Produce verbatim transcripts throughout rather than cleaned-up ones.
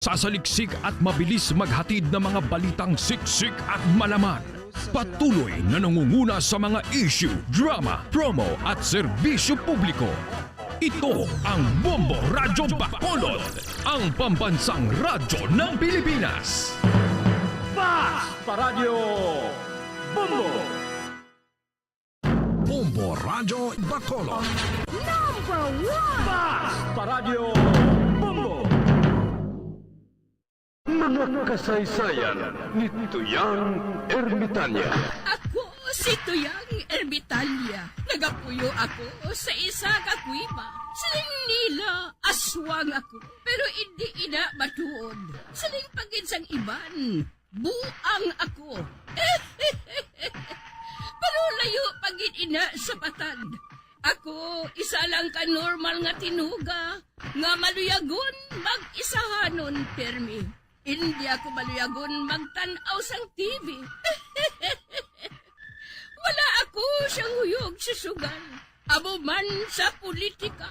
Asaliksik at mabilis maghatid ng mga balitang siksik at malaman. Patuloy na nangunguna sa mga issue, drama, promo at serbisyo publiko. Ito ang Bombo Radyo Bacolod, ang pambansang radyo ng Pilipinas. Basta Radyo Bombo! Bombo Radyo Bacolod. Number one! Basta Radyo Bombo! Mga kasaysayan ni Tuyang Ermitanya. Ako si Tuyang Ermitanya. Nagapuyo ako sa isa ka kuweba. Siling nila, aswang ako, pero indi ina matuod. Siling pa gid sang iban, buang ako. Pero layo pa gid ina sa patag. Ako, isa lang ka normal nga tinuga nga maluyagon mag-isahanon, permi. Indi ako maluyagon magtan-aw sang T V. Wala ako siyang huyog sa sugal, amo man sa politika.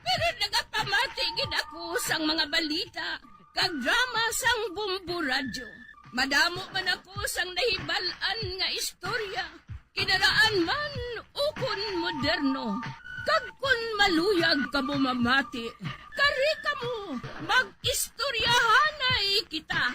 Pero nagapamati gid ako sang mga balita kag drama sang Bombo Radyo. Madamo man ako sang nahibal-an nga istorya, kinaraan man ukon moderno. Kag kon maluyag kamo mamati, kari kamo, mag-istoryahanay kita.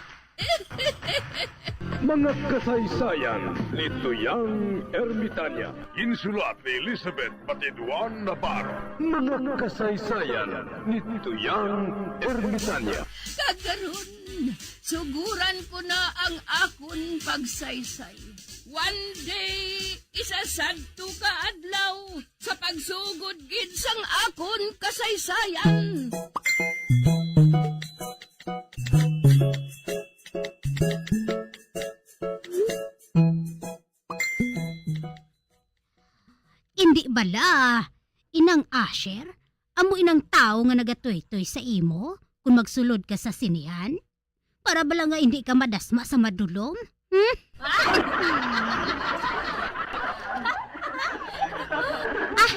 Mga kasaysayan ni Tuyang Ermitanya. Ginsulat ni Elizabeth Batiduan Navarro. Mga kasaysayan ni Tuyang Ermitanya. Kag karon, suguran ko na ang akon pagsaysay. One day, isa sadto ka adlaw, sa pagsugod gid sang akon kasaysayan. Indi bala, inang usher, amo inang tawo nga nagatuytoy sa imo kon magsulod ka sa sinehan? Para bala nga indi ka madasma sa madulom? Hmm? Ah,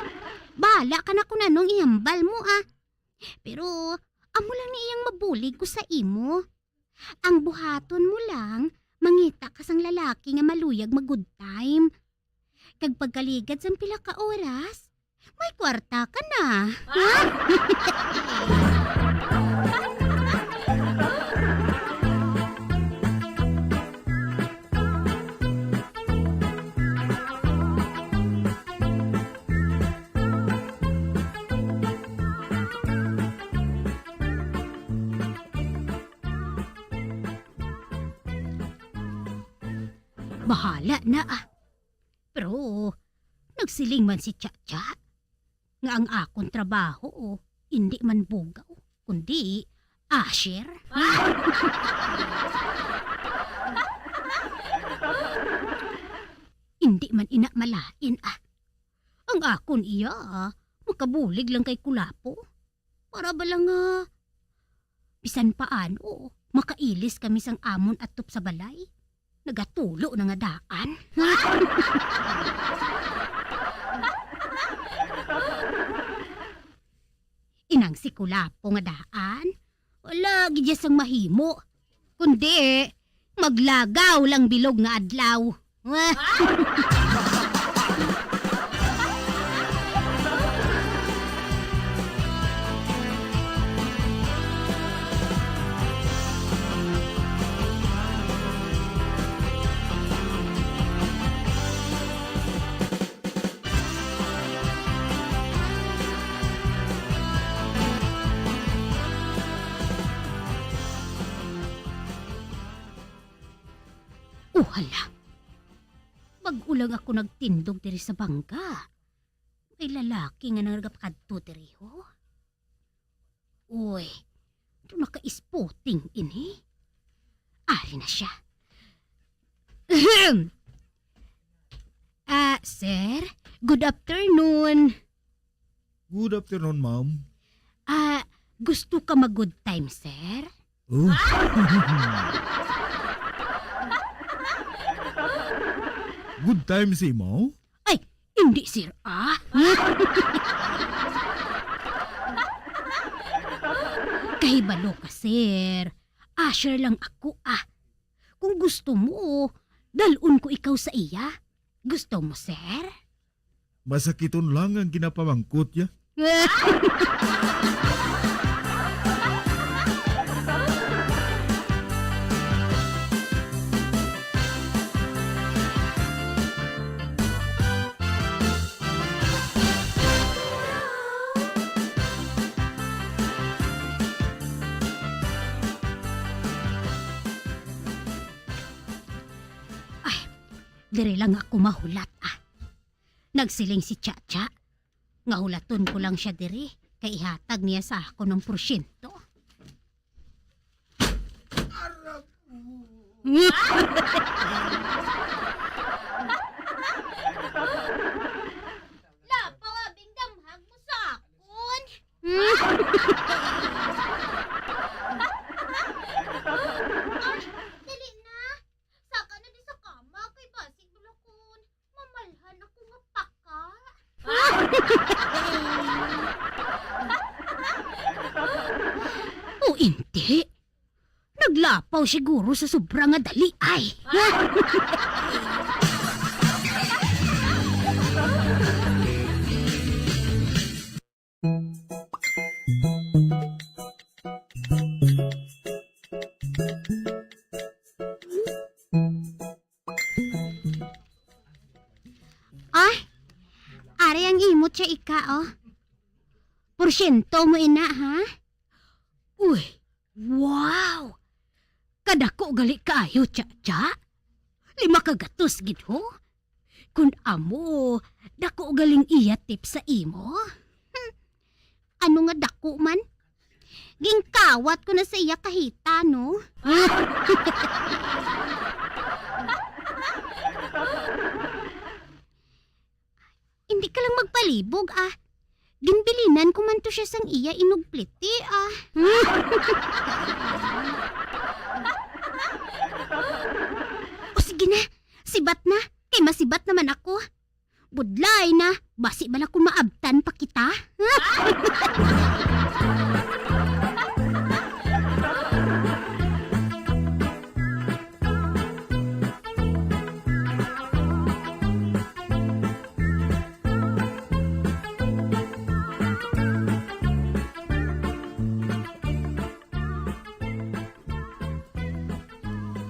bala ka na kung anong ihambal mo, ah. Pero, amo lang ni iyang mabulig ko sa imo. Ang buhaton mo lang, mangita ka sang lalaki nga maluyag mag-good time. Kag pagkaligad sang pila ka oras, may kwarta ka na. Bahala na, ah. Pero nagsiling man si Chacha nga ang akon trabaho, oh, indi man bugaw, kundi usher. Indi man ina malain, ah. Ang akon iya, ah, makabulig lang kay Kulapo. Para bala nga, bisan paano, makailis kami sang amon atop sa balay. Nagatulo na nga daan. Inang si Kulapo nga daan, wala gid sang mahimo. Kundi, maglagaw lang bilog nga adlaw. Oh, hala. Bag-o lang ako nagtindog diri sa bangga. May lalaki nga nagapakadto diri, ho. Uy, ito naka-spotting ini. Ari na siya. Ahem. Ah, sir, good afternoon. Good afternoon, ma'am. Ah, gusto ka mag-good time, sir? Oh. Good time si imo? Ay, hindi, sir, ah. Kahibalo ka, sir. Usher lang ako, ah. Kung gusto mo, dalon ko ikaw sa iya. Gusto mo, sir? Masakiton lang ang ginapamangkot niya. Ay, diri lang ako mahulat, ah. Nagsiling si Chacha nga hulaton ko lang siya diri kay ihatag niya sa akon ang porsyento. Lapaw, abing damhag mo sa akon. Ay, dali na. Saka na di sa kama kay basi bulakon. Mamalhan ako nga paka. O hindi. Naglapaw siguro sa sobra nga dali ay. Ay, ari ang imo, Cha Ika, oh. Porsyento mo ina, ha? Uy, wow! Kadako gali kaayo, Cha Cha. Lima ka gatos gid, ho? Kun amo, dako galing iya tip sa imo. Hmm. Ano nga dako man? Gingkawat ko na sa iya kahita, no? Hindi ka lang magpalibog, ah. Ginbilinan ko man to siya sang iya inugpliti, ah. O sige na, sibat na, kay masibat naman ako. Budlay na, basi bala kung maabtan pa kita.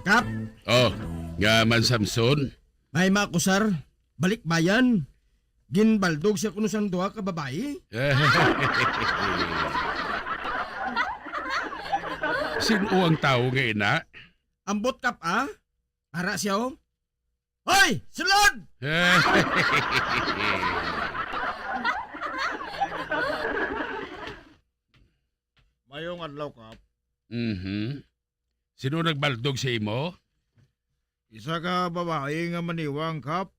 Kap? Oh, nga man, Samson? May makusar, balikbayan. Ginbaldog siya kuno sang duha ka babayi. Sin-o ang tawo nga ina? Ambot, Kap, ah. Ara siya, oh. Hoy! Sulod! Mayong adlaw, Kap. Mhm. Sino nagbaldog sa imo? Isa ka babayi nga maniwang, Kap.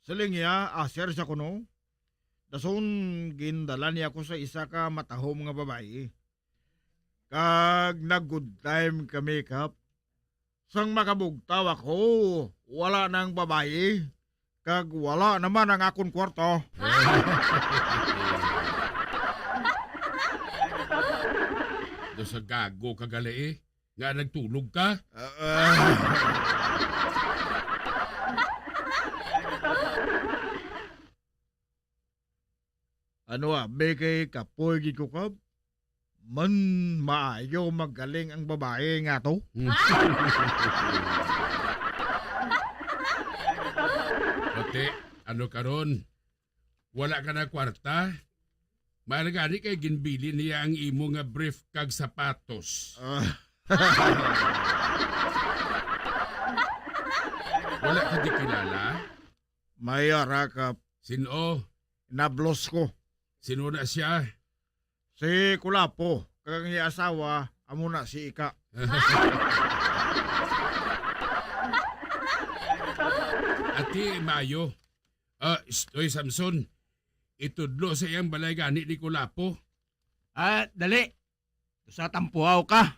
Siling niya, usher siya kuno. Dason, gindala niya ako sa isa ka matahom nga babayi. Kag nag-good time kami, Kap. Sang makabugtaw ako, wala na ang babayi, kag wala naman ang akon kwarta. Do sa gago ka gali, eh, nga nagtulog ka? Ah, ah. Ano abi kay kapoy gid ko, Kap? Man maayo magaling ang babayi nga to. Pati, ano karon? Wala ka na kwarta? May gani kay ginbili niya ang imo nga brief kag sapatos. Ah. Wala ka di kilala? May ara ka. Sino? Nablos ko. Sino na siya? Si Kulapo, kag ang iya asawa, amo na si Ika. Ati, maayo. Ah, st-, oy, Samson, itudlo sa iyang balay gani ni Kulapo. Ah, dali. Usa tampuhaw ka.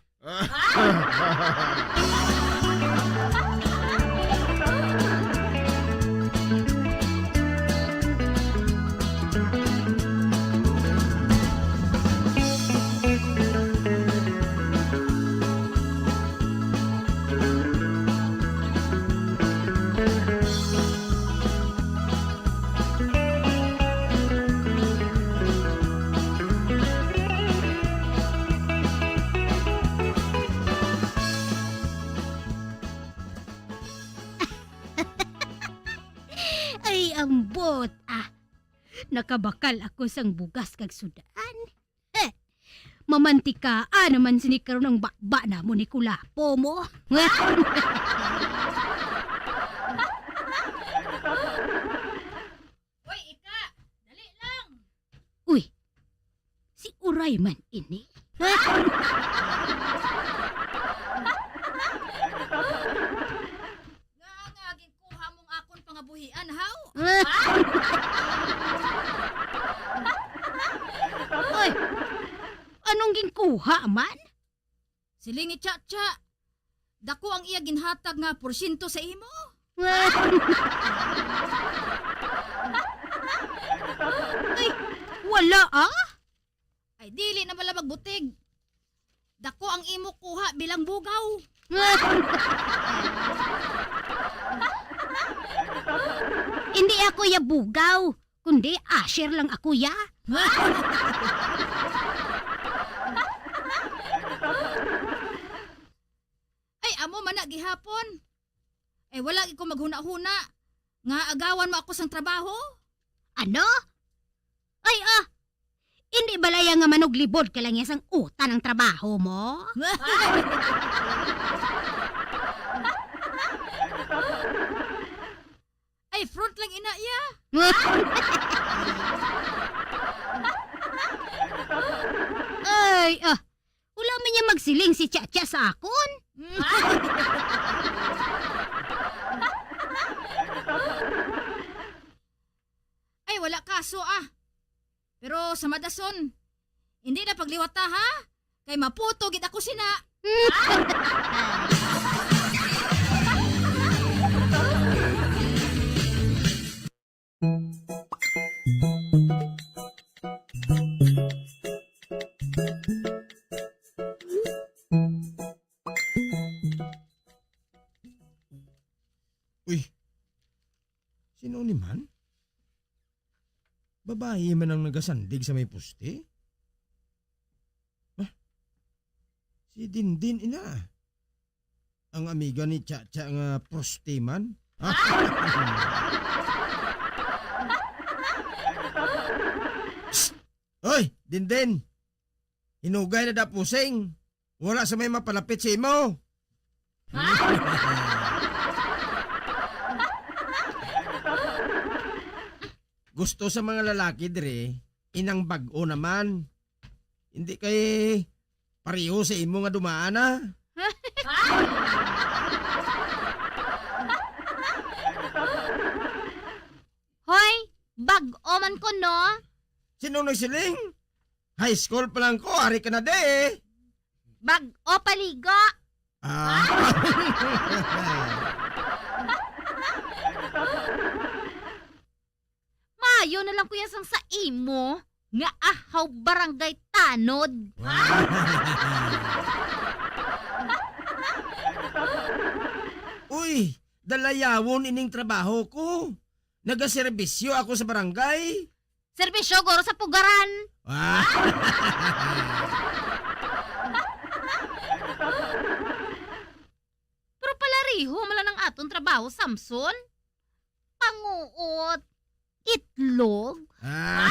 Puta, nakabakal ako sang bugas kag sudan. Heh, mamantikaa naman sini karon ang baba namo ni Kulapo mo. Hoy, Ika! Dali lang! Uy, si Uray man ini. Nga, nga, ginkuha mong akon pangabuhian, haw? Uy, anong ginkuha man? Siling ni Chacha, dako ang iya ginhatag nga porsyento sa imo. Ay, wala, ah. Ay, dili na bala magbutig. Dako ang imo kuha bilang bugaw. Hindi ako ya bugaw, kundi asher lang ako ya. Ay, amo man na gihapon. Ay, wala gid ko maghuna-huna nga agawan mo ako sang trabaho. Ano? Ay, ah, hindi balaya nga manuglibod ka lang ya sang utan ang trabaho mo? Ay, front lang ina iya. Ay, ah, wala man niya magsiling si Chacha sa akon. Ay, wala kaso, ah. Pero sa madason, hindi na pagliwata, ha? Kay maputo gid ako sina. Uy, sino ni man? Babayi man ang nagasandig sa may poste? Ah, si Dindin ina. Ang amiga ni Chacha nga proste man. Psst! Hoy, Dindin! Hinugay na da pusing. Wala sa may mapalapit sa imo. Gusto sa mga lalaki diri, inang bag-o naman. Hindi kay pareho sa imo nga dumaan, ah. Hoy, bag-o man ko, no? Sino nagsiling? High school pa lang ko, ari ka na di. Bag-o paligo. Ah. Maayo na lang, kuya, sang sa imo nga ahaw barangay tanod. Uy, dalayawon ining trabaho ko. Nagaserbisyo ako sa barangay. Serbisyo, guro, sa pugaran. Ah. Pero palariho man lang ang aton trabaho, Samson. Panguot, itlog. Ah.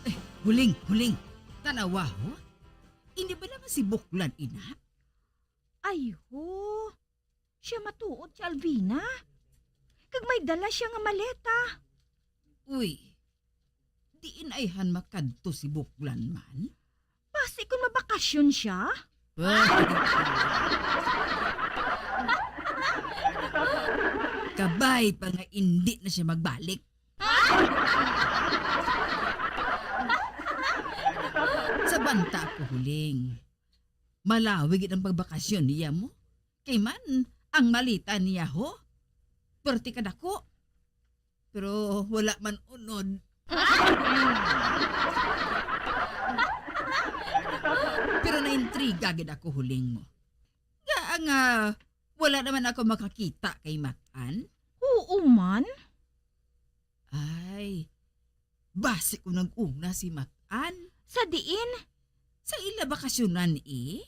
Eh, huling, huling. Tanawa, ho? Hindi ba naman si Buklan ina? Ay, ho. Siya matuod si Alvina. Kag may dala siya nga maleta. Uy, diin ayhan makadto si Buklan man? Basi kung mabakasyon siya? Kabay pa nga indi na siya magbalik. Sa banta ko, Huling, malawi gid ang pagbakasyon niya mo. Kay man, ang malita niya, ho, perti kadako. Pero wala man unod. Intriga gid ako, Huling, mo. Nga nga, wala naman ako makakita kay Matan. Oo man. Ay, basi ko nag-una si Matan. Sa diin? Sa ila bakasyonan, eh.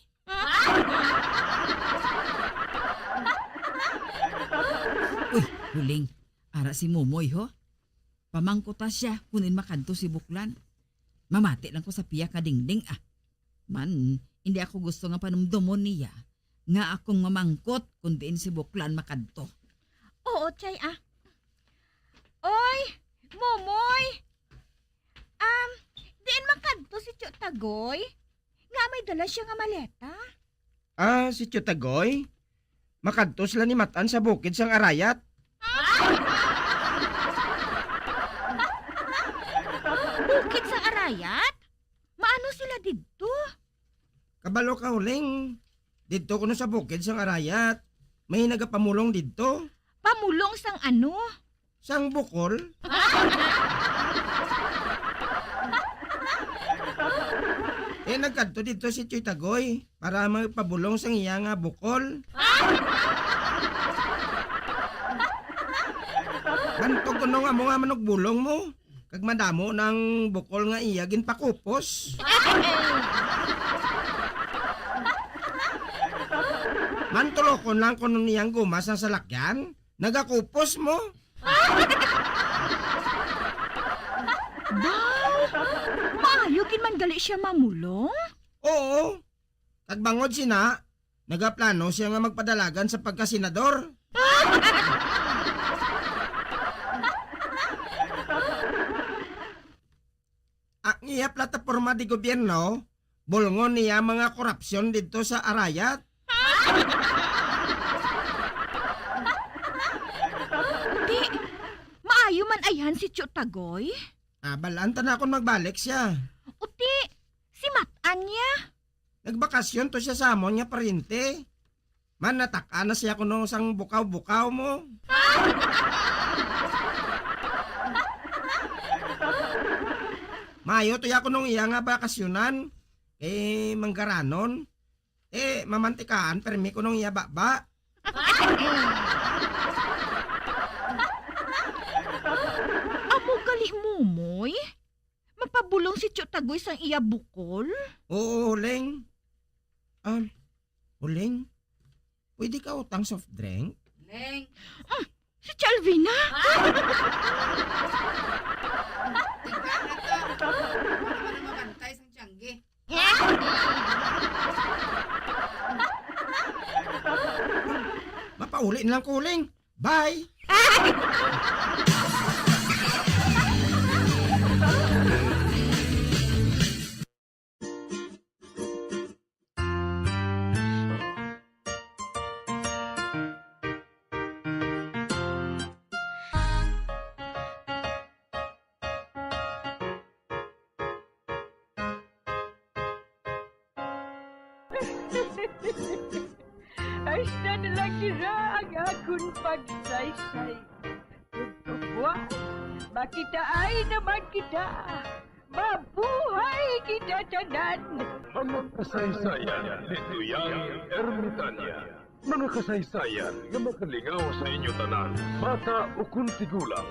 Uy, Huling, ara si Momoy, ho. Pamangkuta siya kung diin makadto si Buklan. Mamati lang ko sa pihak nga dingding, ah. Man, hindi ako gusto nga panumdomon niya nga akong mamangkot kung diin si Buklan makadto. Oo, Chay, ah. Oy, Momoy! Um, diin makadto si Tio Tagoy? Nga may dala siya nga maleta? Ah, si Tio Tagoy? Makadto sila ni Matan sa bukid sang Arayat. Bukid sang Arayat? Maano sila didto? Kabalo ka, Huling. Didto kuno sa bukid sang Arayat. May nagapamulong didto. Pamulong sang ano? Sang bukol. Eh, nagkadto didto si Tio Tagoy para magpabulong sang iya nga bukol. Bantog kuno nga mo nga manugbulong mo, kag madamo nang bukol nga iya ginpakupos. Man, tulokon lang kuno niyang guma sang salakyan, nagakupos mo. Baw! Maayo gid man gali siya mamulong? Oo. Kag bangod sina, nagaplano sia nga magpadalagan sa pagkasenador. Ang iya plataporma di gobyerno, bulngon niya mga korupsyon didto sa Arayat. Ti, maayo man ayhan si Tio Tagoy? Ah, bal-an ta na kon magbalik sia. Uti, si Matan niya. Nagbakasyon to siya sa amon nga paryente. Man, natak-an na siya kuno sang bukaw-bukaw mo. Maayo to ya kunong iya nga bakasyonan kay manggaranon. Eh, mamantikaan permi kunong iya baba. Amo gali, Momoy? Magpabulong si Tio Tagoy sang iya bukol? Oo, Leng. Ah, Uling, pwede ka utang soft drink? Leng. Mm, si Chalvina? Ah! Tika na to. Wala man ang mabantay sang tiyangge. Mapauli na lang ko, Uling. Bye! Hasta na lang dira ang akon pagsaysay. Tugtubuan, makitaay naman kita. Mabuhay kita tanan! Mga kasaysayan ni Tuyang Ermitanya. Mga kasaysayan nga makalingaw sa inyo tanan, bata ukon tigulang.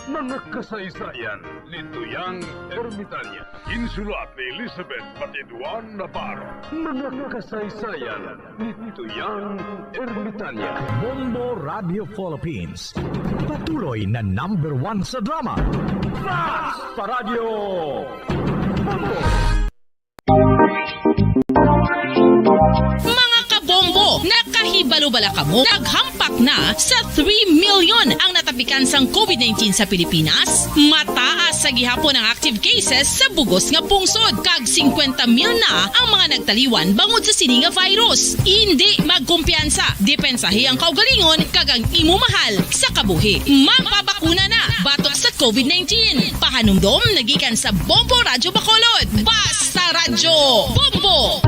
Mga kasaysayan ni Tuyang Ermitanya. Ginsulat ni Elizabeth Batiduan Navarro. Mga kasaysayan ni Tuyang Ermitanya. Bombo Radio Philippines. Patuloy na number one sa drama. Fast pa Radyo Bombo! Mga kabombo, nakahibalo bala kamo? Naghampak na sa three million ang natapikan sang covid nineteen sa Pilipinas. Mataas sa gihapon ang active cases sa bugos nga pungsod, kag singkwenta mil na ang mga nagtaliwan bangod sa sini nga virus. Indi magkumpiyansa, depensahi ang kaugalingon kag ang imo mahal sa kabuhi. Magpabakuna na batok sa covid nineteen. Pahanumdom nagikan sa Bombo Radyo Bacolod. Basta Radyo Bombo!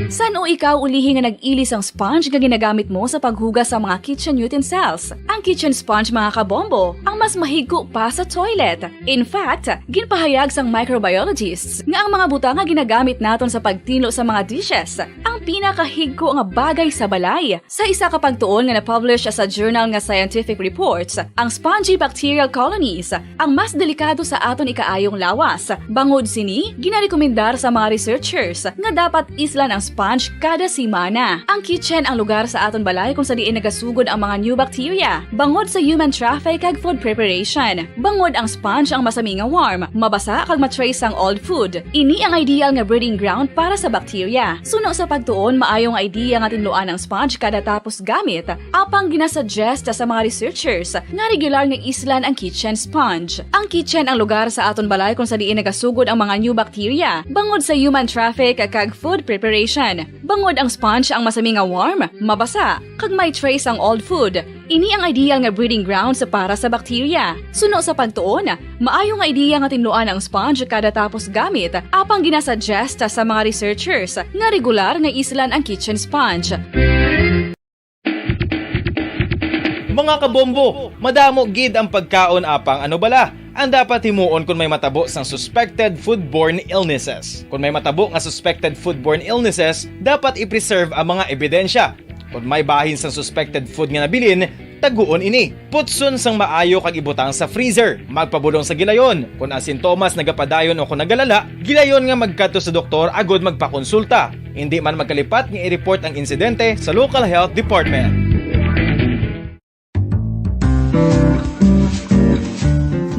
San O ikaw ulihi nga nag-ili sang sponge nga ginagamit mo sa paghugas sa mga kitchen utensils. Ang kitchen sponge, mga kabombo, ang mas mahigko pa sa toilet. In fact, ginpahayag sang microbiologists nga ang mga butang nga ginagamit naton sa pagtinlo sa mga dishes ang pinakahigko nga bagay sa balay. Sa isa ka pagtuon nga na-publish sa journal nga Scientific Reports, ang spongy bacterial colonies ang mas delikado sa aton ikaayong lawas. Bangod sini, ginarekomendar sa mga researchers nga dapat islan ang sponge kada semana. Ang kitchen ang lugar sa aton balay kung sa diin nagasugod ang mga new bacteria, bangod sa human traffic kag food preparation. Bangod ang sponge ang masami nga warm, mabasa kag ma-trace ang old food. Ini ang ideal nga breeding ground para sa bacteria. Suno sa pagtuon, maayo nga idea nga tinluan ang sponge kada tapos gamit, apang ginasuggest sa mga researchers nga regular nga islan ang kitchen sponge. Ang kitchen ang lugar sa aton balay kung sa diin nagasugod ang mga new bacteria, bangod sa human traffic kag food preparation. Bangod ang sponge ang masami nga warm, mabasa, kag may trace ang old food, ini ang ideal nga breeding grounds para sa bacteria. Suno sa pagtuon, maayo nga idea nga tinluan ang sponge kada tapos gamit, apang ginasuggest sa mga researchers nga regular nga islan ang kitchen sponge. Mga kabombo, madamo gid ang pagkaon, apang ano bala ang dapat himuon kon may matabo sang suspected foodborne illnesses? Kon may matabo nga suspected foodborne illnesses, dapat i-preserve ang mga ebidensya. Kon may bahin sang suspected food nga nabilin, taguon ini. Putson sang maayo kag ibutang sa freezer. Magpabulong sa gilayon. Kon ang sintomas nagapadayon o kon nagalala, gilayon nga magkadto sa doktor agod magpakonsulta. Indi man magkalipat nga i-report ang insidente sa local health department.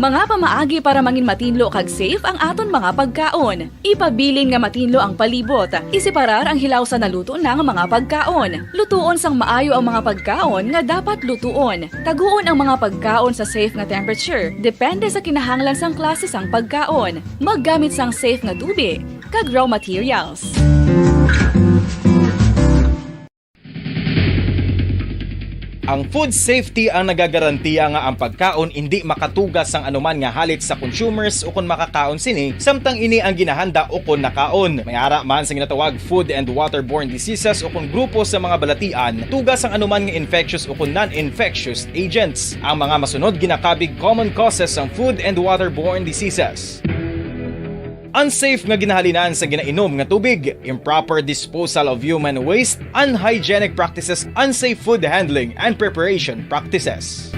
Mga pamaagi para mangin matinlo kag safe ang aton mga pagkaon. Ipabilin nga matinlo ang palibot. Iseparar ang hilaw sa naluto na nga mga pagkaon. Lutuon sang maayo ang mga pagkaon nga dapat lutuon. Taguon ang mga pagkaon sa safe nga temperature, depende sa kinahanglan sang klase sang pagkaon. Maggamit sang safe nga tubi kag raw materials. Ang food safety ang nagagarantiya nga ang pagkaon indi makatuga sang anuman nga halit sa consumers ukon makakaon sini, samtang ini ang ginahanda ukon nakaon. May ara man sa ginatawag food and waterborne diseases ukon grupo sa mga balatian, tuga sang anuman nga infectious ukon non-infectious agents. Ang mga masunod ginakabig common causes sang food and waterborne diseases. Unsafe nga ginahalinan sa ginainom nga tubig, improper disposal of human waste, unhygienic practices, unsafe food handling and preparation practices.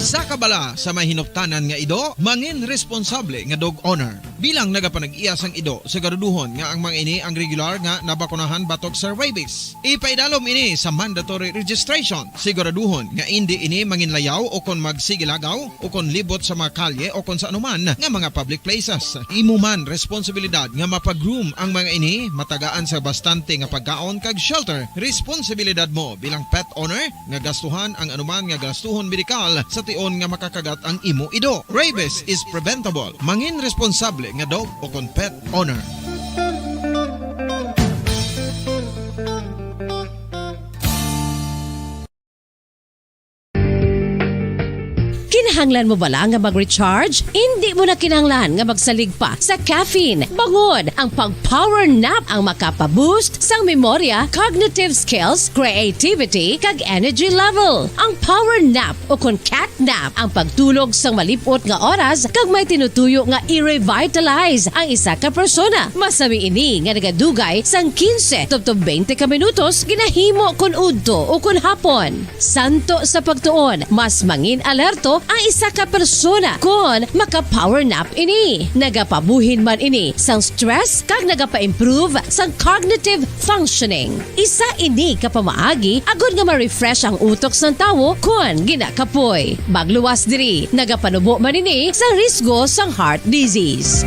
Isa ka bala sa may hinuptanan nga ido, mangin responsable nga dog owner. Bilang nagapanag-iya sang ido, siguraduhon nga ang mga ini ang regular nga nabakunahan batok sa rabies. Ipaidalom ini sa mandatory registration. Siguraduhon nga indi ini manginlayaw o kon magsigilagaw o kon libot sa mga kalye o kon sa anuman nga mga public places. Imo man responsibilidad nga mapa-groom ang mga ini, matagaan sa bastante nga pagkaon kag shelter. Responsibilidad mo bilang pet owner nga gastuhan ang anuman nga gastuhon medikal sa tion nga makakagat ang imo ido. Rabies is preventable. Mangin responsable nga dog o kon pet owner. Kinahanglan mo bala nga mag-recharge? Indi mo na kinahanglan nga magsalig pa sa caffeine. Bangod ang pag-power nap ang makapa-boost sang memorya, cognitive skills, creativity, kag energy level. Ang power nap o kon cat nap ang pagtulog sang malip-ot nga oras kag may tinutuyo nga i-revitalize ang isa ka persona. Masami ini nga nagadugay sang quince tubtob twenty ka minutos ginahimo kon udto o kon hapon. Santo sa pagtuon, mas mangin alerto ang isa ka persona kon maka-power nap ini. Nagapabuhin man ini sang stress kag nagapa-improve sang cognitive functioning. Isa ini ka pamaagi agod nga ma-refresh ang utok sang tawo kon ginakapoy. Magluwas diri, nagapanubo man ini sa risgo sang heart disease.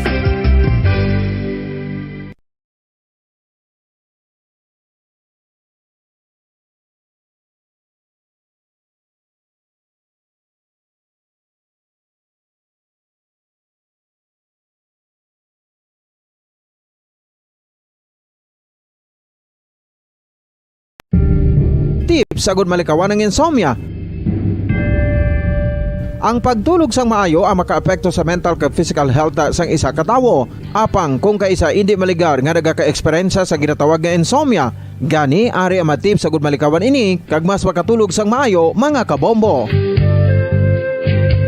Tips agud malikawan ang insomnia. Ang pagtulog sang maayo ang makaapekto sa mental kag physical health sang isa ka tawo. Apang kung kaisa indi maligar nga nagakaeksperyensya sa ginatawag nga insomnia, gani ari ang mga tips agud malikawan ini kag mas makatulog sang maayo, mga kabombo.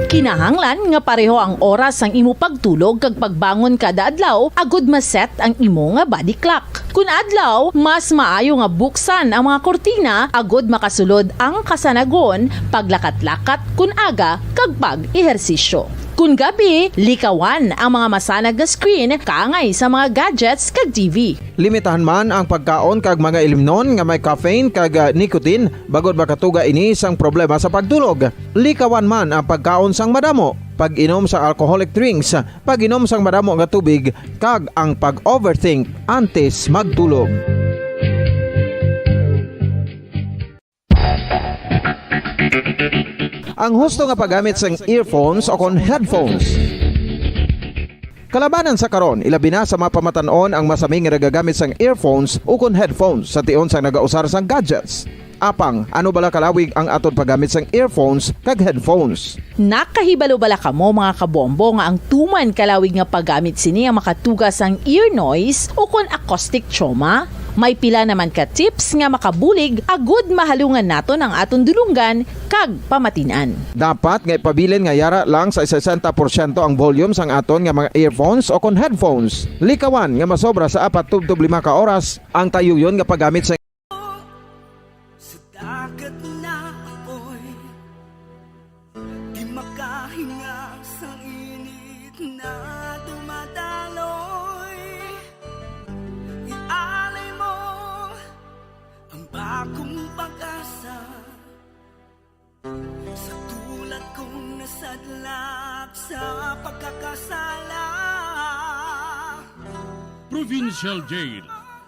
Kinahanglan nga pareho ang oras sang imo pagtulog kag pagbangon kada adlaw agud ma-set ang imo nga body clock. Kun adlaw, mas maayo nga buksan ang mga kurtina agud makasulod ang kasanagon, paglakat-lakat kun aga, kag pag-ehersisyo. Kun gabi, likawan ang mga masanag nga screen kaangay sa mga gadgets kag T V. Limitahan man ang pagkaon kag mga ilimnon nga may caffeine kag, ah, nicotine, bangod makatuga ini sang problema sa pagtulog. Likawan man ang pagkaon sang madamo, pag-inom sang alcoholic drinks, pag-inom sang madamo nga tubig, kag ang pag-overthink antes magtulog. Ang husto nga paggamit sang earphones o kon headphones. Kalabanan sa karon, ilabi na sa mga pamatan-on ang masami nga nagagamit sang earphones o kon headphones sa tion sang nagausar sang gadgets. Apang, ano bala kalawig ang aton paggamit sang earphones kag headphones? Nakahibalo bala kamo, mga kabombo, nga ang tuman kalawig nga paggamit sini ang makatuga sang ear noise o kon acoustic trauma? May pila naman ka tips nga makabulig agud mahalungan naton ang aton dulonggan kag pamatin-an. Dapat nga ipabilin nga yara lang sa sesenta porsyento ang volume sang aton nga mga earphones o kon headphones. Likawan nga masobra sa apat tubtob lima ka oras ang tayuyon nga paggamit sa Sa dagat na apoy, di makahinga sa init na dumadaloy. Ialay mo ang bagong pag-asa sa tulad kong nasadlak sa pagkakasala. Provincial Jail.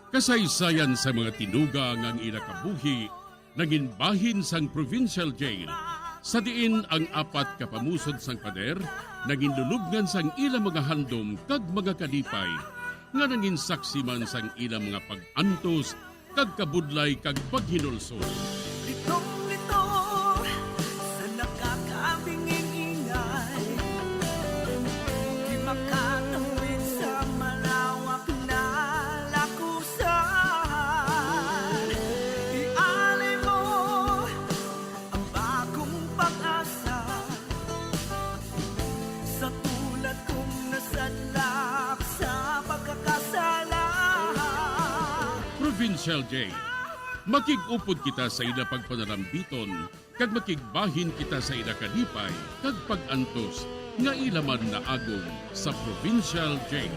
Kasaysayan sa mga tinuga nga ang ila kabuhi nangin bahin sang Provincial Jail, sa diin ang apat ka pamusod sang pader nangin lulubngan sang ila mga handom kag mga kalipay, nga nangin saksi man sang ila mga pag-antos kag kabudlay kag paghinulsol. Litong-lito sa nakakabingin-ingay, di makatawid sa malawak na lakusan. Ialay mo ang bagong pag-asa sa tulad kong nasadlak sa pagkakasala. Provincial Jail. Makig-upod kita sa ila pagpanarambiton, kag makigbahin kita sa ila kalipay kag pag-antos nga ila man naagom sa Provincial Jail.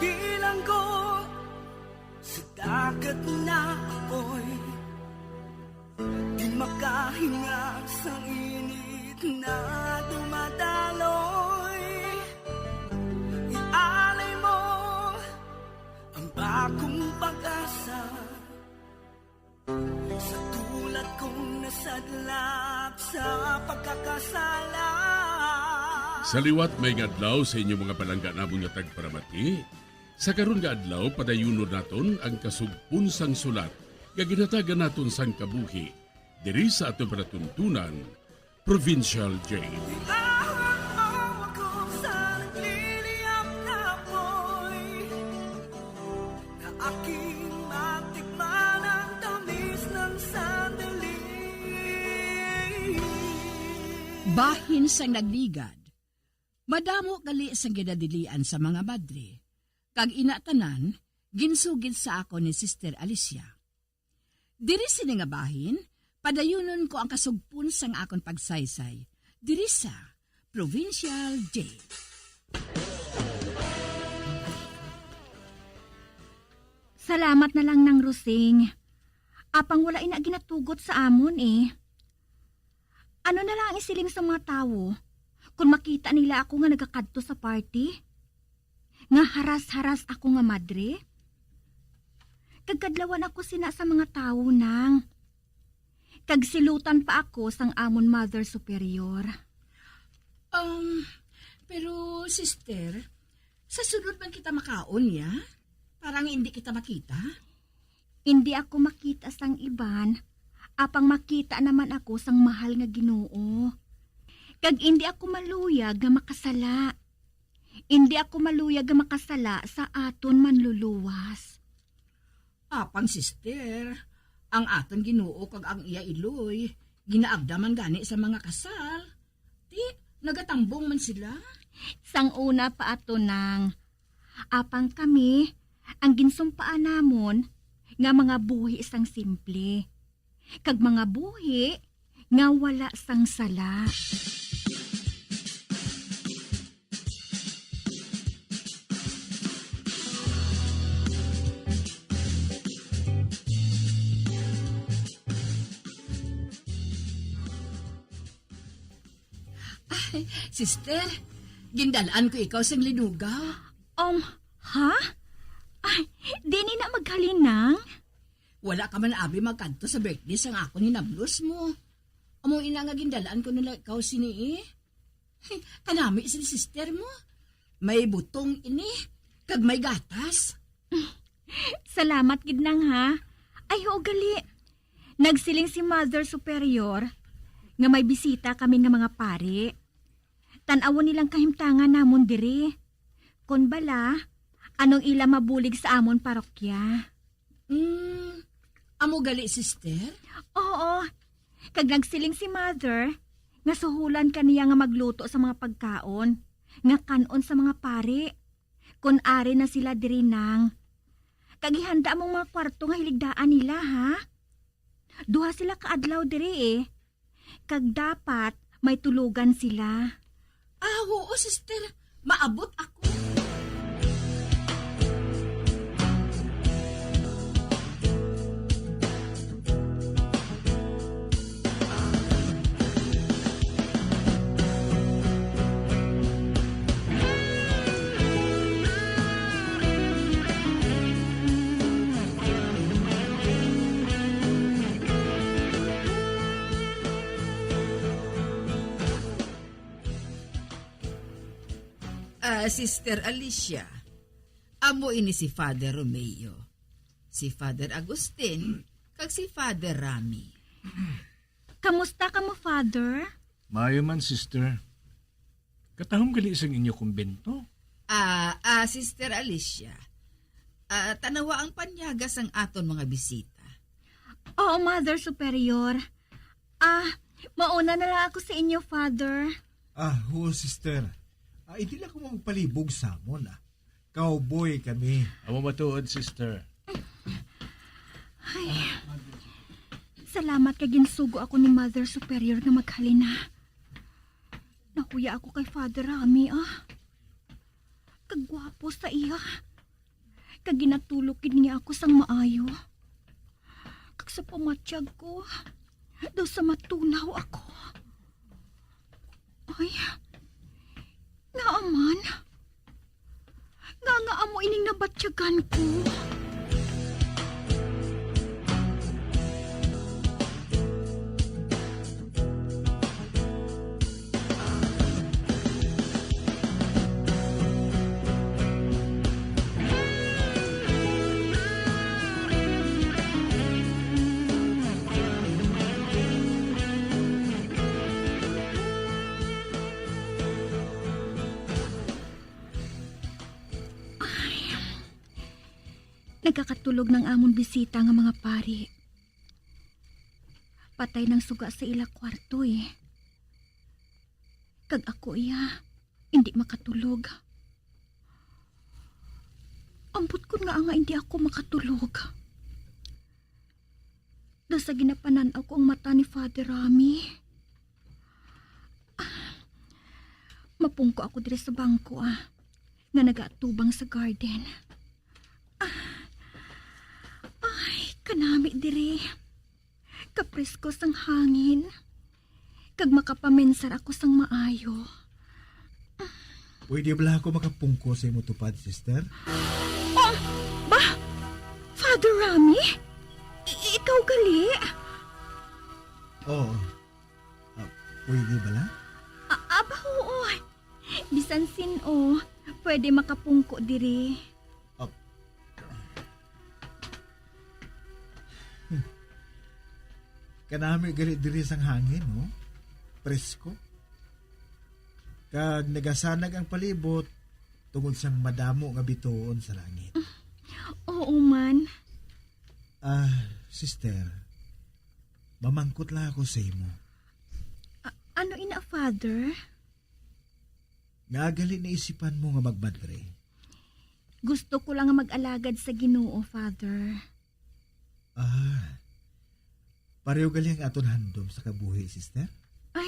Bilanggo sa dagat na apoy, di makahinga sa init na dumadaloy. Ialay mo ang bagong pag-asa sa tulad kong nasadlak sa pagkakasala. Sa liwat, maayong adlaw sa inyo, mga palangga namon nga tagparamati. Sa karon nga adlaw, padayunon naton ang kasugpon sang sulat nga ginhatagan naton sang kabuhi diri sa aton palatuntunan, Provincial Jail. Bitawan mo ako sa nagliliyab na apoy, na aking matikman ang tamis ng sandali. Bahin sang nagligad. Madamo gali sang ginadilian sa mga madre, kag ina tanan ginsugid sa akon ni Sister Alicia. Diri sini nga bahin, padayunon ko ang kasugpon sang akon pagsaysay diri sa Provincial Jail. Salamat na lang, Nang Rosing. Apang wala ina ginatugot sa amon, eh. Ano na lang ang isiling sa mga tawo kung makita nila ako nga nagakadto sa party? Nga haras-haras ako nga madre? Kag kadlawan ako sina sa mga tawo, Nang. Kag silutan pa ako sang amon Mother Superior. Um, pero, sister, sa sunod man kita makaon, ya? Parang hindi kita makita? Hindi ako makita sang iban, apang makita naman ako sang mahal nga Ginoo. Kag hindi ako maluyag nga makasala. Hindi ako maluyag nga makasala sa aton Manluluwas. Apang, sister, ang aton Ginoo kag ang iya iloy ginaagda man gani sa mga kasal. Ti, nagatambong man sila. Sang una pa ato nang, apang kami, ang ginsumpaan namon nga mga buhi sang simple, kag mga buhi nga wala sang sala. Ay, sister, gindalaan ko ikaw sang linugaw. Um, ha? Ay, di ni na maghalinang? Wala ka man abi magkadto sa birthday sang akon hinablos mo. Amo ina nga gindalaan ko nila ikaw sini, eh. Kanami sini, sister mo. May butong ini, kag may gatas. Salamat gid nang, ha. Ay, oo, gali. Nagsiling si Mother Superior nga may bisita kami nga mga pari. Tan-awon nilang kahimtangan namon diri. Kon bala, anong ila mabulig sa amon parokya. Mm, amo gali, sister? Oo. Kag nagsiling si Mother nga suhulan ka niya nga magluto sa mga pagkaon nga kan-on sa mga pari, kon ari na sila diri nang. Kag ihanda mo ang mga kwarto nga hiligdaan nila, ha? Duha sila ka adlaw diri, eh. Kag dapat may tulugan sila. Ah, oo, sister. Maabot ako. Ah, Sister Alicia, amo ini si Father Romeo, si Father Agustin, kag si Father Rami. Kamusta kamo, Father? Maayo man, sister. Katahom gali sang inyo kumbento? Ah, ah, Sister Alicia, ah, tanawa ang panyaga sang aton mga bisita. Oo, Mother Superior. Ah, mauna na lang ako sa inyo, Father. Ah, oo, sister. Ah, hindi lang ko magpalibog sa amon, ah. Cowboy kami. Amo matuod, sister. Ay, salamat kay ginsugo ako ni Mother Superior nga maghalina. Nahuya ako kay Father Rami, ah. Kagwapo sa iya. Kag ginatulok gid niya ako sang maayo. Kag sa pamatyag ko, daw sa matulaw ako. Ay, ngaa man? Nga nga amo ining nabatyagan ko? Ay, nagakatulog nang amon bisita nga mga pari. Patay nang suga sa ila kwarto, eh. Kag ako, iya, hindi makatulog. Ambot kon ngaa nga hindi ako makatulog. Daw sa ginapanan-aw ko ang mata ni Father Rami. Ah, mapungko ako diri sa bangko, ah, nga nagaatubang sa garden. Ah, ay, kanami diri. Kapresko sang hangin. Kag makapamensar ako sang maayo. Pwede bala ako makapungko sa imo tupad, sister? Oh, ba? Father Rami? I- ikaw gali? Oo. Ah, pwede bala? A- aba, oo. Bisan sin-o, pwede makapungko diri. Ap-, Kanami gali diri sang hangin, no? Presko. Kag nagasanag ang palibot tungod sang madamo nga bituon sa langit. Oo man. Ah, sister, mamangkot lang ako sa imo. A-, ano ina, Father? Ngaa gali naisipan mo nga magmadre? Gusto ko lang nga mag-alagad sa Ginoo, Father. Ah, pareho gali ang aton handom sa kabuhi, sister? Ay,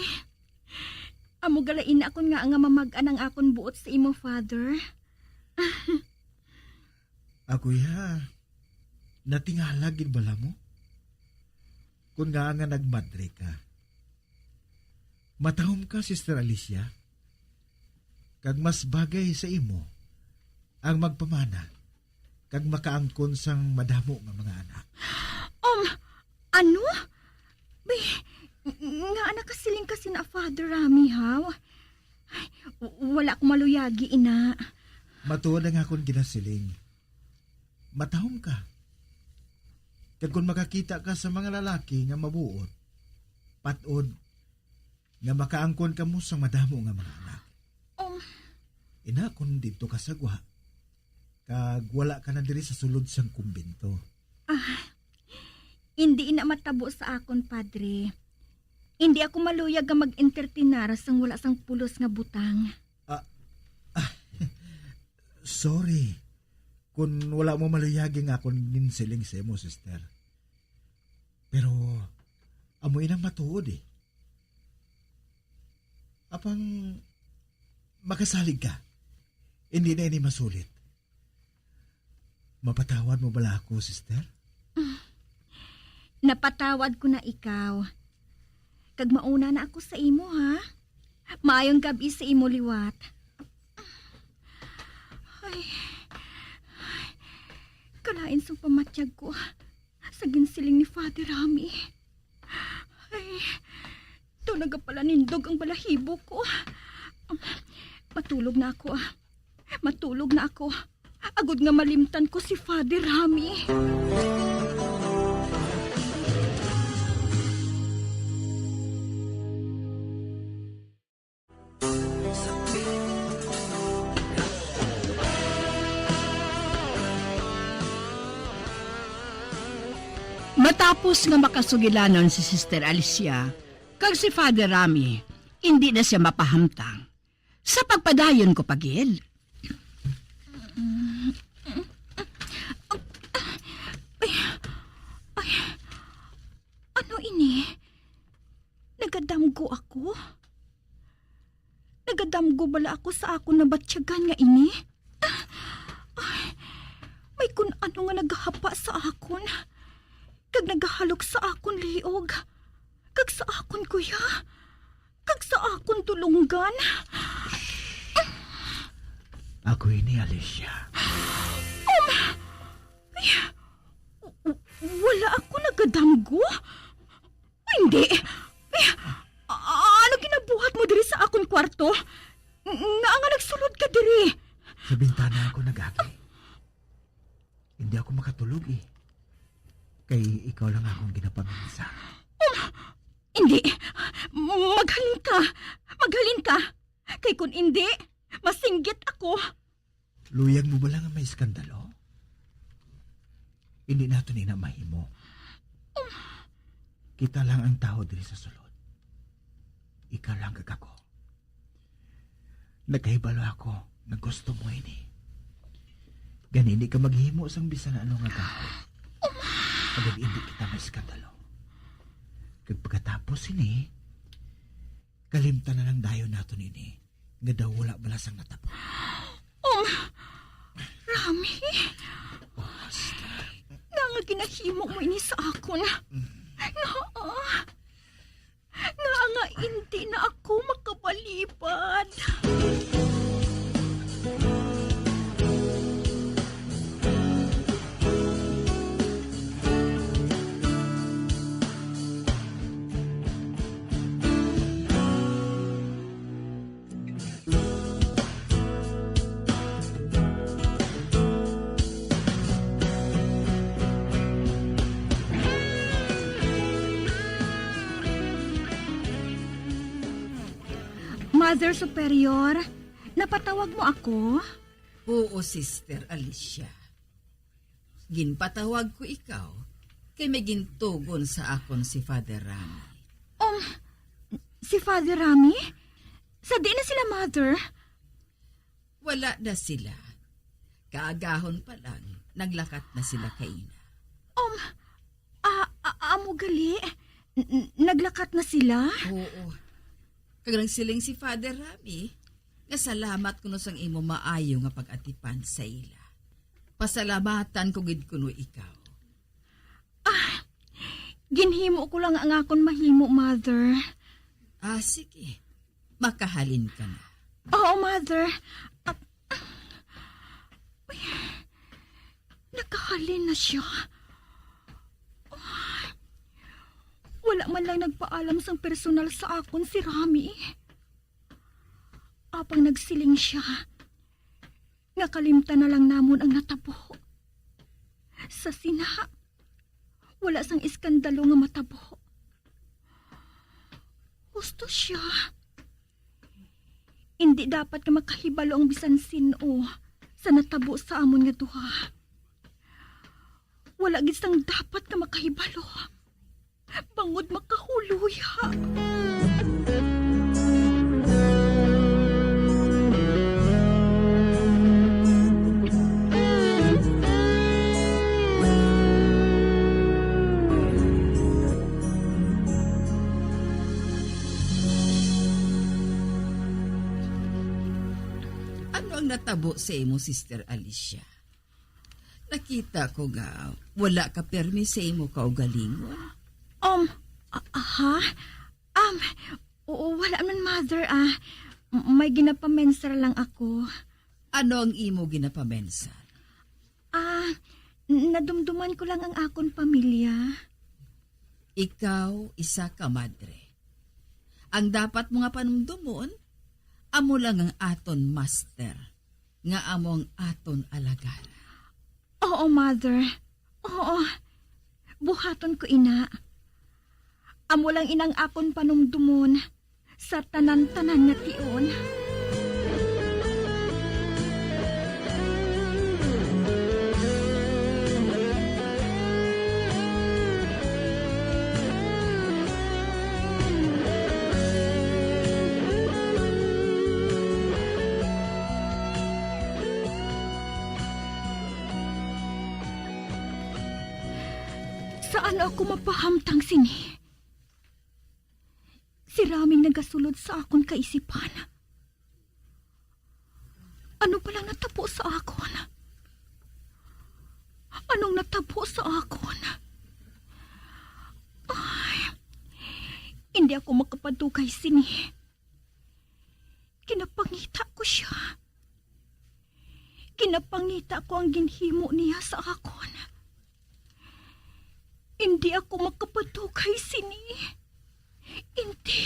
amo gali ina kon ngaa nga mamag-an ang akon buot sa imo, Father. Ako, iya, natingala gid bala mo? Kon ngaa nga nagmadre ka. Matahom ka, Sister Alicia, kag mas bagay sa imo ang magpamana kag makaangkon sang madamo nga mga anak. Um, ano? Bay, nga anak kasiling ka sina Father Rami, haw? Ay, w-, wala ko maluyagi, ina. Matuod ang akon ginasiling. Matahom ka. Kag kon makakita ka sa mga lalaki nga mabuot, pat-od nga makaangkon kamo sang madamo nga mga anak. Um. Ina, kon didto ka sa gwa, kag wala ka na diri sa sulod sang kumbento. Ah, hindi na matabo sa akon, Padre. Hindi ako maluyag nga mag-entertainar sang wala sang pulos nga butang. Ah, ah, sorry. Kun wala mo maluyagi nga akon ginsiling sa imo, sister. Pero amo inang matuod, eh. Apang makasalig ka, hindi na ini masulit. Mapatawad mo bala ako, sister? Napatawad ko na ikaw. Kag mauna na ako sa imo, ha? Maayong gab-i sa imo liwat. Ay, ay, kalain sang pamatyag ko sa ginsiling ni Father Rami. Ay, to nagapalanindog ang balahibo ko. Matulog na ako, ah. Matulog na ako. Agod nga malimtan ko si Father Rami. Matapos nga makasugilanon si Sister Alicia kag si Father Rami, indi na sia mapahamtang. Sa pagpadayon ko pa gid. Ay, ay, ano ini? Nagadamgo ako? Nagadamgo bala ako sa akon nabatyagan nga ini? Ay, may kun ano nga nagahapa sa akon, kag nagahalok sa akon liog, kag sa akon kuya, kag sa akon dulonggan. Ako ini, Alicia. Um, ay, w-, w-, wala ako nagadamgo. Hindi. Ay, a-, ano ginabuhat mo diri sa akon kwarto? Nga nga nagsulod ka diri? Sa bintana ako nagagi. Hindi ako makatulog, eh. Kay ikaw lang akong ginapaminsa. Um, hindi. Maghalin ka. Maghalin ka. Kay kun hindi, masinggit ako. Luyag mo bala nga may iskandalo? Hindi naton ina mahimo. Um. Kita lang ang tawo diri sa sulod. Ikaw lang kag ako. Nakahibalo ako nga gusto mo ini. Gani, hindi ka maghimo sang bisan ano nga gaho. Agod hindi kita maiskandalo. Kag pagkatapos ini, kalimtan na lang dayon naton ini, nga daw wala bala sang natabo. Um, Rami? Oh, Asta. Nga nga ginahimo mo ini sa akon? Mm. Nga, ah, Ngaa nga indi na ako makabalibad? Father Superior, napatawag mo ako? Oo, Sister Alicia. Ginpatawag ko ikaw kay may gintugon sa akon si Father Rami. Um, si Father Rami? Sa di na sila, Mother? Wala na sila. Kaagahon pa lang, naglakat na sila kaina. Um, a, a, amo gali? N- n- naglakat na sila? Oo. Kag nagsiling si Father Rami nga salamat kuno sang imo maayo nga pag-atipan sa ila. Pasalamatan ko gid kuno ikaw. Ah, ginhimo ko lang ang akon mahimo, Mother. Ah, sige. Makahalin ka na. Oo, Mother. Ah, uy, nakahalin na siya. Wala man lang nagpaalam sang personal sa akon si Rami. Apang nagsiling siya nga kalimtan na lang namon ang natabo. Sa sina, wala sang iskandalo nga matabo. Husto siya. Indi dapat nga makahibalo ang bisan sin-o sa natabo sa amon nga duha. Wala gid sang dapat nga makahibalo. Bangod makahuloy ha. Ano ang natabo sa imo, Sister Alicia? Nakita ko nga wala ka pirmi sa imo kaugalingon. Um, a- ha? Um, oo, wala man, Mother, ah. M- may ginapamensar lang ako. Ano ang imo ginapamensar? Ah, n- nadumduman ko lang ang akon pamilya. Ikaw, isa ka madre. Ang dapat mo nga panumdumon, amo lang ang aton master, nga amo ang aton alagad. Oo, Mother. Oo. Buhaton ko ina. Amo lang inang akon panumdumon sa tanan-tanan nga tion. Saan ako mapahamtang sini? Si Raming nagasulod sa akon kaisipan. Ano palang natabo sa akon? Anong natabo sa akon? Ay, hindi ako makapadugay sini. Ginapangita ko siya. Ginapangita ko ang ginhimo niya sa akon. Indi ako makapadugay sini. Indi.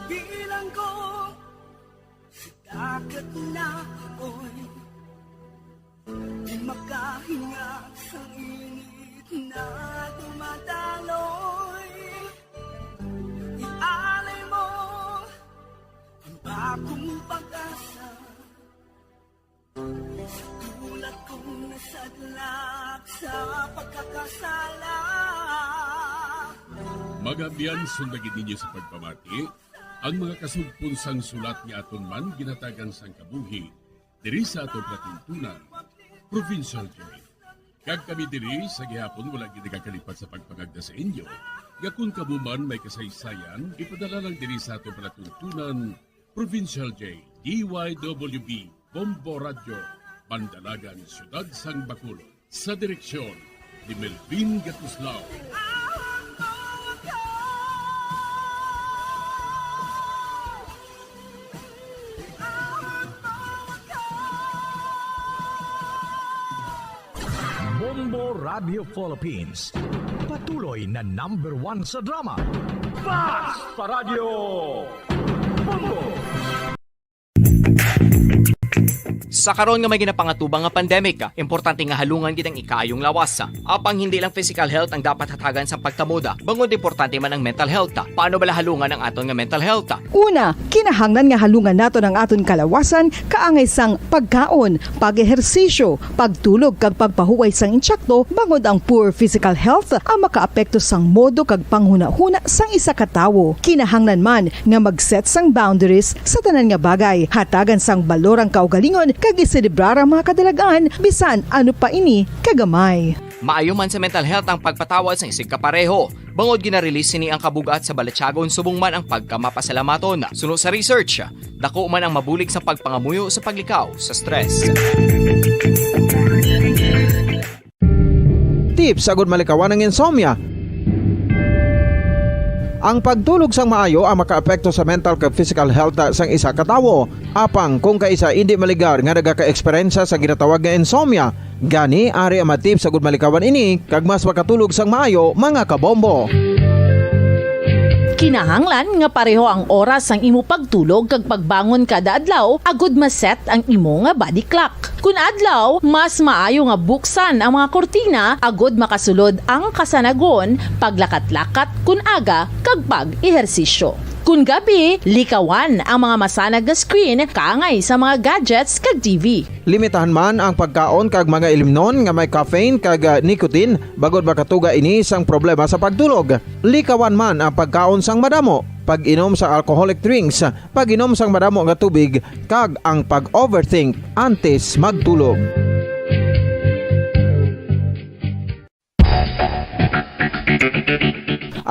Bilanggo sa dagat na apoy, di makahinga sa init na dumadaloy. Ialay mo ang bagong pag-asa. Sa tulad kong nasadlak sa pagkakasala. Mga abyan, sundagi ninyo sa pagpamati ang mga kasugpon sang sulat nga aton man ginatagan sang kabuhi diri sa aton palatuntunan, Provincial Joy. Kag kami diri sa gihapon wala gid nagakalipat sa pagpangagda sa inyo nga kon kamo man may kasaysayan, ipadala lang diri sa aton palatuntunan, Provincial J, D Y W B, Bombo Radyo, Bandalagan, Siyudad sang Bacolod, sa direksyon ni Melvin Gatuslao. Bombo Radio Philippines, patuloy na number one sa drama. Basta Radyo Bombo! Sa karon nga may ginapangatubang nga pandemic, importante nga halungan gid ang ikaayong lawas. Apang hindi lang physical health ang dapat hatagan sa pagtamod, bangod importante man ang mental health. Paano bala halungan ang aton nga mental health? Una, kinahanglan nga halungan naton ang aton kalawasan kaangay sang pagkaon, pag-ehersisyo, pagtulog kag pagpahuway sang insakto, bangod ang poor physical health ang makaapekto sang modo kag panghunahuna sang isa ka tawo. Kinahanglan man nga mag-set sang boundaries sa tanan nga bagay, hatagan sang balor ang kaugalingon kag iselebrar ang mga kadalagan, bisan ano pa ini kagamay. Maayo man sa mental health ang pagpatawad sang isigkapareho, bangod gina-release sini ang kabug-at sa balatyagon subong man ang pagkamapasalamaton. Suno sa research, dako man ang mabulig sa pagpangamuyo sa paglikaw sa stress. Tips agud malikawan ang insomnia. Ang pagtulog sang maayo ang makaapekto sa mental kag physical health sang isa ka tawo. Apang kung kaisa indi maligar nga nagaka-eksperyensya sa ginatawag nga insomnia, gani ari ang mga tips agud malikawan ini kag mas makatulog sang maayo, mga kabombo. Kinahanglan nga pareho ang oras sang imo pagtulog kag pagbangon kada adlaw agud ma-set ang imo nga body clock. Kun adlaw, mas maayo nga buksan ang mga kurtina agud makasulod ang kasanagon, paglakat-lakat kun aga, kag pag-ehersisyo. Kun gabi, likawan ang mga masanag nga screen kaangay sa mga gadgets kag T V. Limitahan man ang pagkaon kag mga ilimnon nga may caffeine kag, ah, nicotine, bangod makatuga ini sang problema sa pagtulog. Likawan man ang pagkaon sang madamo, pag-inom sa alcoholic drinks, pag-inom sang madamo nga tubig, kag ang pag-overthink antes magtulog.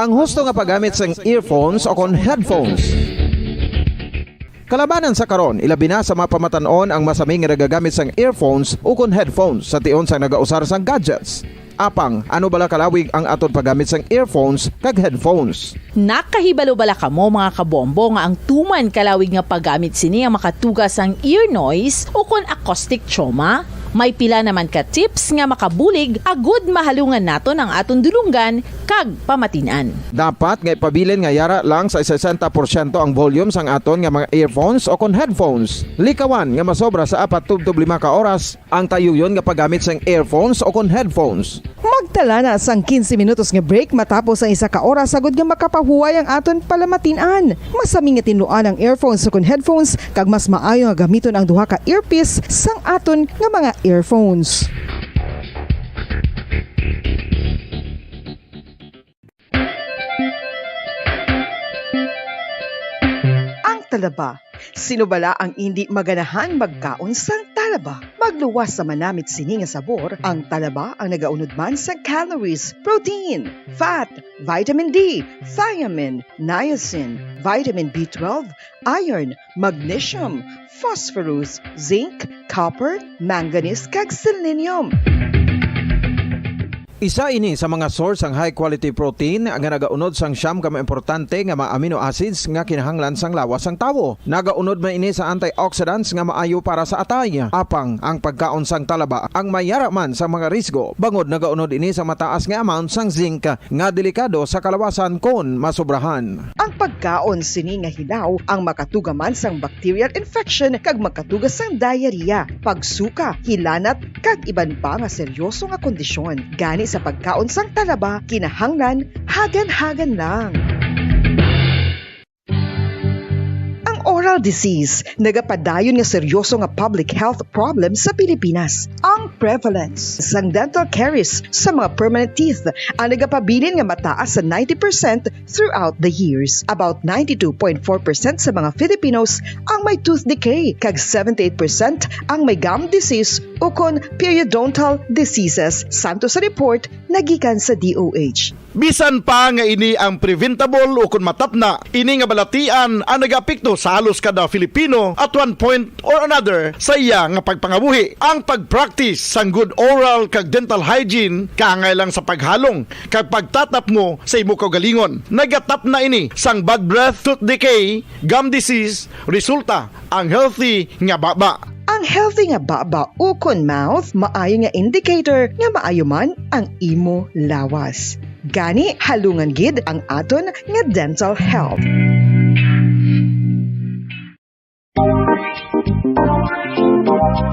Ang husto nga paggamit sang earphones o kon headphones. Kalabanan sa karon, ilabi na sa mga pamatan-on ang masami nga nagagamit sang earphones o kon headphones sa tion sang nagausar sang gadgets. Apang, ano bala kalawig ang aton paggamit sang earphones kag headphones? Nakahibalo bala kamo, mga kabombo, nga ang tuman kalawig nga paggamit sini ang makatuga sang ear noise o kon acoustic trauma? May pila naman ka tips nga makabulig agud mahalungan naton ang aton dulonggan kag pamatin-an. Dapat nga ipabilin nga yara lang sa sesenta porsyento ang volume sang aton nga mga earphones o kon headphones. Likawan nga masobra sa apat tubtob lima ka oras ang tayuyon nga paggamit sang earphones o kon headphones. Magtala na sang quince minutos nga break matapos ang isa ka oras agud nga makapahuway ang aton palamatin-an. Masami nga tinluan ang earphones o kon headphones, kag mas maayo nga gamiton ang duha ka earpiece sang aton nga mga earphones. Ang talaba. Sino bala ang indi maganahan magkaon sang talaba? Magluwas sa manamit sini nga sabor, ang talaba ang nagaunod man sa calories, protein, fat, vitamin D, thiamine, niacin, vitamin B twelve, iron, magnesium, phosphorus, zinc, copper, manganese, kag selenium. Isa ini sa mga source sang high quality protein nga nagaunod sang siyam ka mga importante nga mga amino acids nga kinahanglan sang lawas sang tawo. Nagaunod man ini sa antioxidants nga maayo para sa atay. Apang ang pagkaon sang talaba ang may yara man sa mga risgo, bangod nagaunod ini sa mataas nga amount sang zinc nga delikado sa kalawasan kon masobrahan. Ang pagkaon sini nga hilaw ang makatuga man sang bacterial infection kag makatuga sang diarrhea, pagsuka, hilanat, kag iban pa nga seryoso nga kondisyon. Gani sa pagkaon sang talaba, kinahanglan hagan-hagan lang. Ang oral disease nagapadayon nga seryoso nga public health problem sa Pilipinas. Ang prevalence sang dental caries sa mga permanent teeth ang nagapabilin nga mataas sa ninety percent throughout the years. About ninety-two point four percent sa mga Filipinos ang may tooth decay, kag seventy-eight percent ang may gum disease ukon periodontal diseases, santo sa report nagikan sa D O H. Bisan pa nga ini ang preventable ukon matapna, ini nga balatian ang nagaapekto sa halos kada Filipino at one point or another sa iya nga pagpangabuhi. Ang pag-practice sang good oral kag dental hygiene kaangay lang sa paghalong kag pagtatapngo sa imo kaugalingon. Nagatapna ini sang bad breath, tooth decay, gum disease, resulta ang healthy nga baba. Ang healthy nga baba ukon mouth maayo nga indicator nga maayo man ang imo lawas. Gani, halungan gid ang aton nga dental health.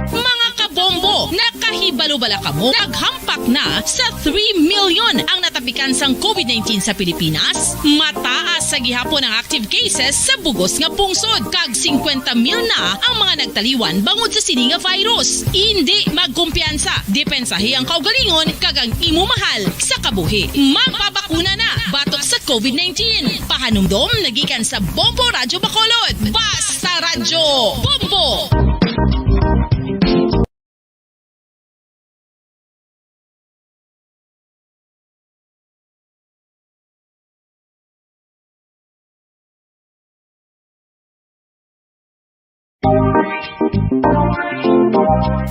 Mga kabombo, nakahibalo bala kamo? Naghampak na sa three million ang natapikan sang covid nineteen sa Pilipinas. Mataas sa gihapon ang active cases sa bug-os nga pungsod, kag singkwenta mil na ang mga nagtaliwan bangod sa sini nga virus. Indi magkumpiyansa, depensahi ang kaugalingon kag ang imo mahal sa kabuhi. Magpabakuna na batok sa covid nineteen. Pahanumdom nagikan sa Bombo Radyo Bacolod. Basta Radyo Bombo!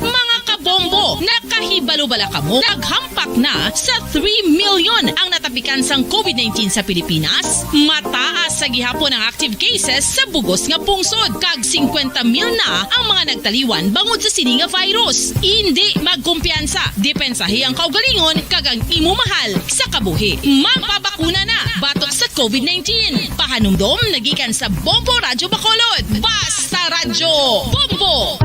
Mga kabombo, nakahibalo bala kamo? Naghampak na sa three million ang natapikan sang covid nineteen sa Pilipinas. Mataas sa gihapon ang active cases sa bug-os nga pungsod, kag singkwenta mil na ang mga nagtaliwan bangod sa sini nga virus. Indi magkumpiyansa, depensahi ang kaugalingon kag ang imo mahal sa kabuhi. Magpabakuna na batok sa covid nineteen. Pahanumdom nagikan sa Bombo Radyo Bacolod. Basta Radyo Bombo!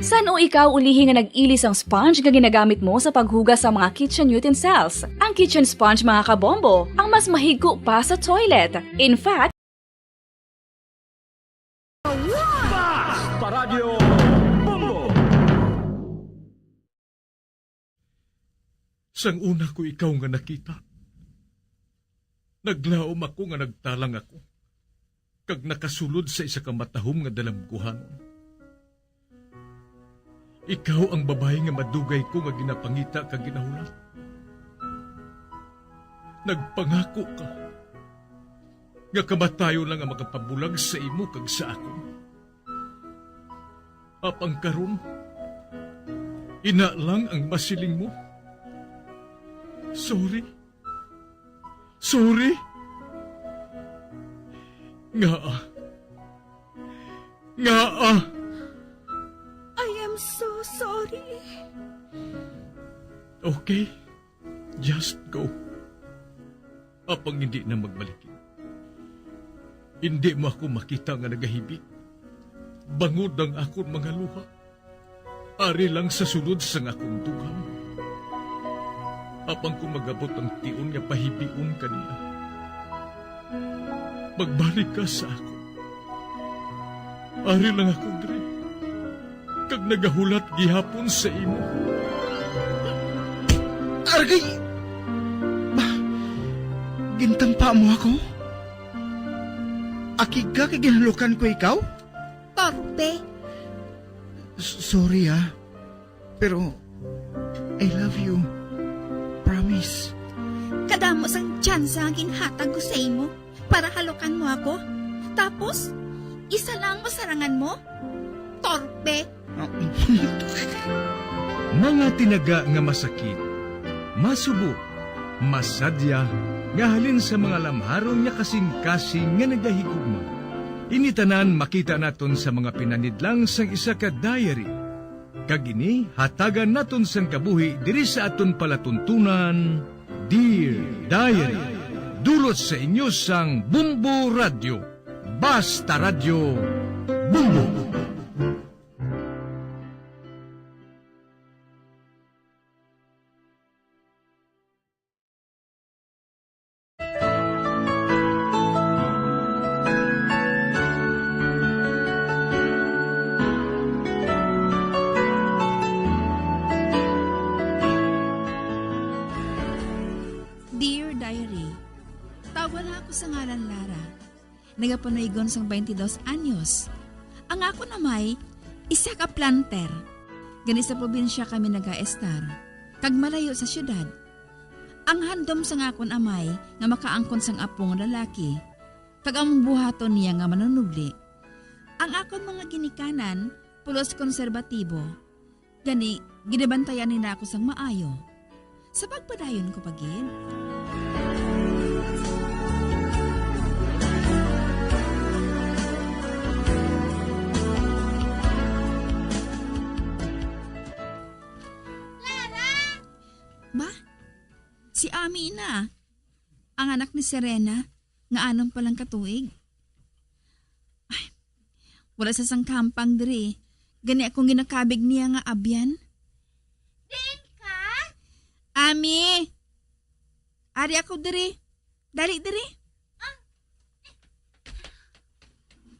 San-o ikaw ulihi nga nag-ili sang sponge nga ginagamit mo sa paghugas sa mga kitchen utensils? Ang kitchen sponge, mga kabombo, ang mas mahigko pa sa toilet. In fact, Basta Radyo Bombo! Sang una ko ikaw nga nakita, naglaom ako nga nagtalang ako, kag nakasulod sa isa ka matahom nga dalamguhanon. Ikaw ang babayi nga madugay ko nga ginapangita kag ginahulat. Nagpangako ka nga kamatayon lang ang makapabulag sa imo kag sa akon. Apang karon, ina lang ang masiling mo. Sorry. Sorry. Ngaa? Ngaa? I am so sorry. Okay. Just go. Apang hindi na magbalik. Hindi mo ako makita nga nagahibi. Bangod ang akon mga luha. Ari lang sa sulod sang akon dughan. Apang kung magabot ang tion nga pahibion ka niya, magbalik ka sa akon. Ari lang ako diri, kag nagahulat gihapon sa imo. Argay! Ba, gintampa mo ako? Akig ka kay ginhalukan ko ikaw? Torpe. S-, sorry, ah. Pero, I love you. Promise. Kadamo sang tsansa ang ginhatag ko sa imo para halukan mo ako. Tapos, isa lang ang masarangan mo? Torpe. Mga tinaga nga masakit, masubo, masadya, nga halin sa mga lamharon nga kasing-kasing nga nagahigugma. Ini tanan makita naton sa mga pinanidlang sang isa ka diary. Kag ini hatagan naton sang kabuhi diri sa aton palatuntunan, Dear Diary. Dulot sa inyo sang Bombo Radyo. Basta Radyo, Bombo! Dear Diary, tawga lang ako sa ngalan Lara. Nagapanuygon sang twenty dos anyos. Ang akon amay, isa ka planter. Gani sa probinsya kami nagaestar, kag malayo sa siyudad. Ang handom sang akon amay nga makaangkon sang apo nga lalaki, kag among buhaton niya nga manunubli. Ang akon mga ginikanan, pulos konserbatibo. Gani, ginabantayan nila ako sang maayo. Sa pagpadayon ko pa gid. Clara! Ba? Si Ami na. Ang anak ni Serena, nga anom pa lang ka tuig. Ay, Wala sa sang kampang diri. Gani akong ginakabig niya nga abyan. Diin ka? Ami! Ari ako diri. Dali diri. Ah.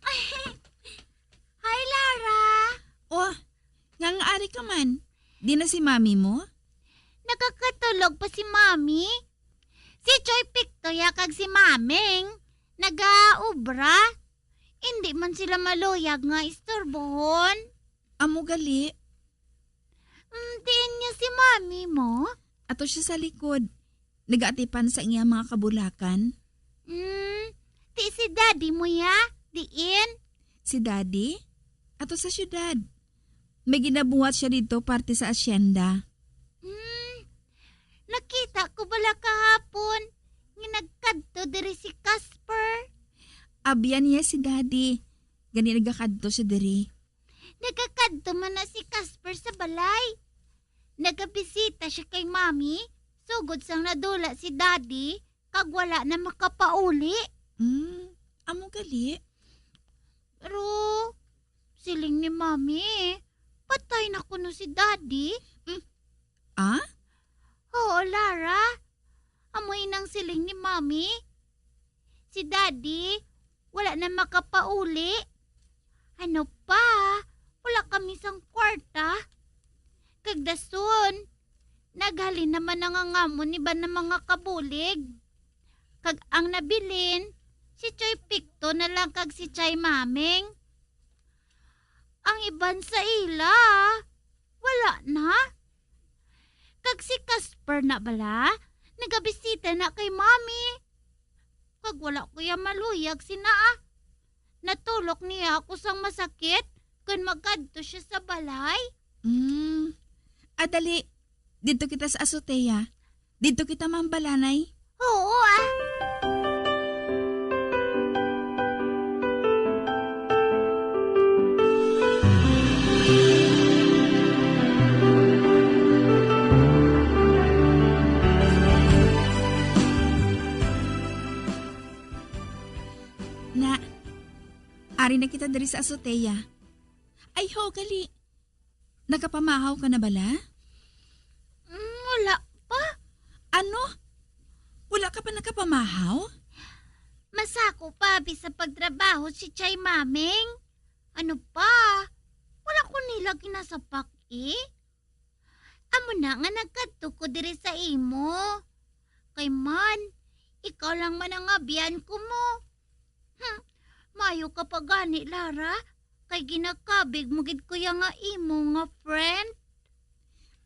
Ay. Hi, Lara. Oh, nga nga ari ka man. Di na si mami mo? Nakakatulog pa si mami. Si Choy Picto ya kag si Maming nagaobra. Indi man sila maluyag nga istorbohon. Amo gali. Mm, diin niya si mami mo? Ato siya sa likod. Nagaatipan sa iya mga kabulakan. Mm, ti si daddy mo ya? Diin? Si daddy? Ato sa syudad. May ginabuhat siya dito parte sa asyenda. Mm, nakita ko bala kahapon nga nagkadto diri si Casper. Abyan niya si daddy. Gani nagakadto siya diri. Nagakadto man na si Casper sa balay. Nagabisita siya kay mami, sugod sang nadula si daddy, kag wala na makapauli. Hmm, amo gali. Pero, siling ni mami, patay na kuno si daddy. Hmm? Ah? Oo, Lara. Amo inang siling ni mami. Si daddy, wala na makapauli. Ano pa? Wala kami sang kwarta. Kag dason, naghalin naman ang angamon iban na mga kabulig. Kag ang nabilin, si Choy Picto na lang kag si Chay Maming. Ang iban sa ila, wala na. Kag si Casper na bala, nagabisita na kay mami. Kag wala ko ya maluyag sina, ah. Natulok niya ako sang masakit kon magkadto siya sa balay. Mm. Ah, dali. Didto kita sa azotea. Didto kita, Ma'am Balanay. Oo, ah. Na, ari na kita diri sa azotea. Ay, ho, gali. Nakapamahaw ka na bala? Mm, wala pa. Ano? Wala ka pa nakapamahaw? Masako pa abi sa pagtrabaho si Chay Maming. Ano pa? Wala ko nila ginasapak, eh. Amo na nga nagkadto ko diri sa imo. Kay man, ikaw lang man ang abyan ko mo. Hmm, maayo ka pa gani, Lara, kay ginakabig mo gid ko ya nga imo nga friend.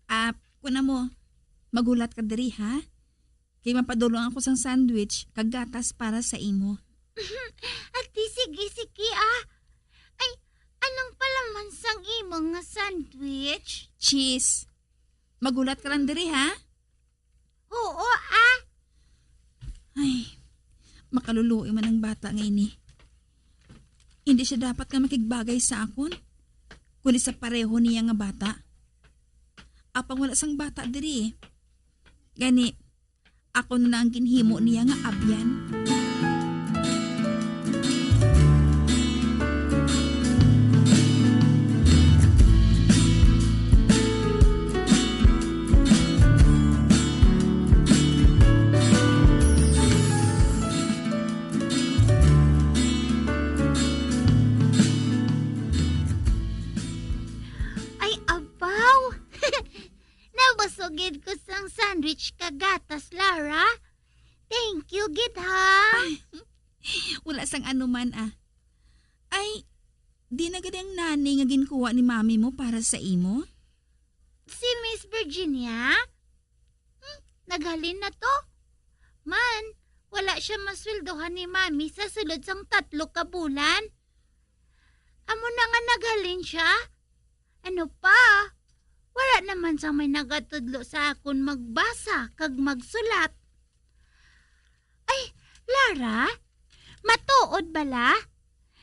Ah, kuna mo, maghulat ka diri, ha? Kay mapadulong ako sang sandwich kag gatas para sa imo. Ati, sige, sige, ah. Ay, anong palaman sang imo nga sandwich? Cheese. Maghulat ka lang diri, ha? Oo, ah. Ay, makaluluoy man ang bata nga ini. Hindi siya dapat nga makigbagay sa akon, kundi sa pareho niya nga bata. Apang wala sang bata diri, eh. Gani, ako na ang ginhimo niya nga abyan. Ay, abaw! Nabusog gid ko sang sandwich kag gatas, Lara. Thank you gid, ha. Ay, wala sang anuman, ah. Ay, di na gid ang nani nga ginkuha ni mami mo para sa imo? Si Miss Virginia? Hmm, naghalin na to. Man, wala siya masweldohan ni mami sa sulod sang tatlo ka bulan. Amo na nga naghalin siya. Ano pa? Wala naman sang may nagatudlo sa akon magbasa kag magsulat. Ay, Lara, matuod bala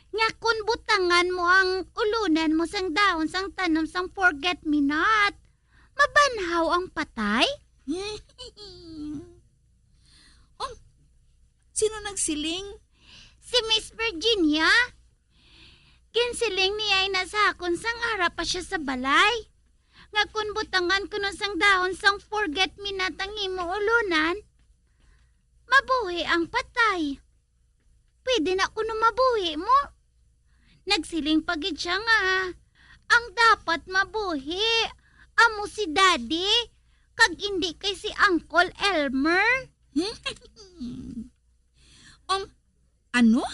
nga kon butangan mo ang ulunan mo sang dahon sang tanom sang forget-me-not, mabanhaw ang patay? Oh, sino nagsiling? Si Miss Virginia. Siling niya ina sa akon sang ara pa sia sa balay, nga kon butangan kuno sang dahon sang forget-me-not ang imo ulunan, mabuhi ang patay. Pwede na kuno mabuhi mo. Nagsiling pa gid sia nga ang dapat mabuhi amo si Daddy, kag indi kay si Uncle Elmer. Um, ano?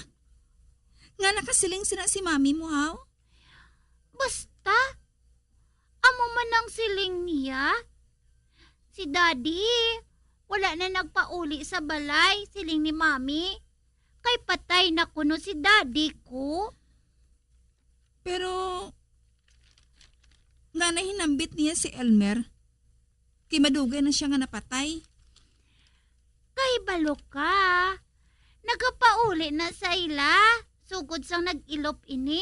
Nga nakasiling sina si Mami mo, haw? Basta, amo man ang siling niya. Si Daddy, wala na nagpauli sa balay, siling ni Mami. Kay patay na kuno si Daddy ko. Pero, nga nahinambit niya si Elmer? Kay madugay na sia nga napatay. Kahibalo ka, nagapauli na sa ila, sugod sang nag-ilop ini.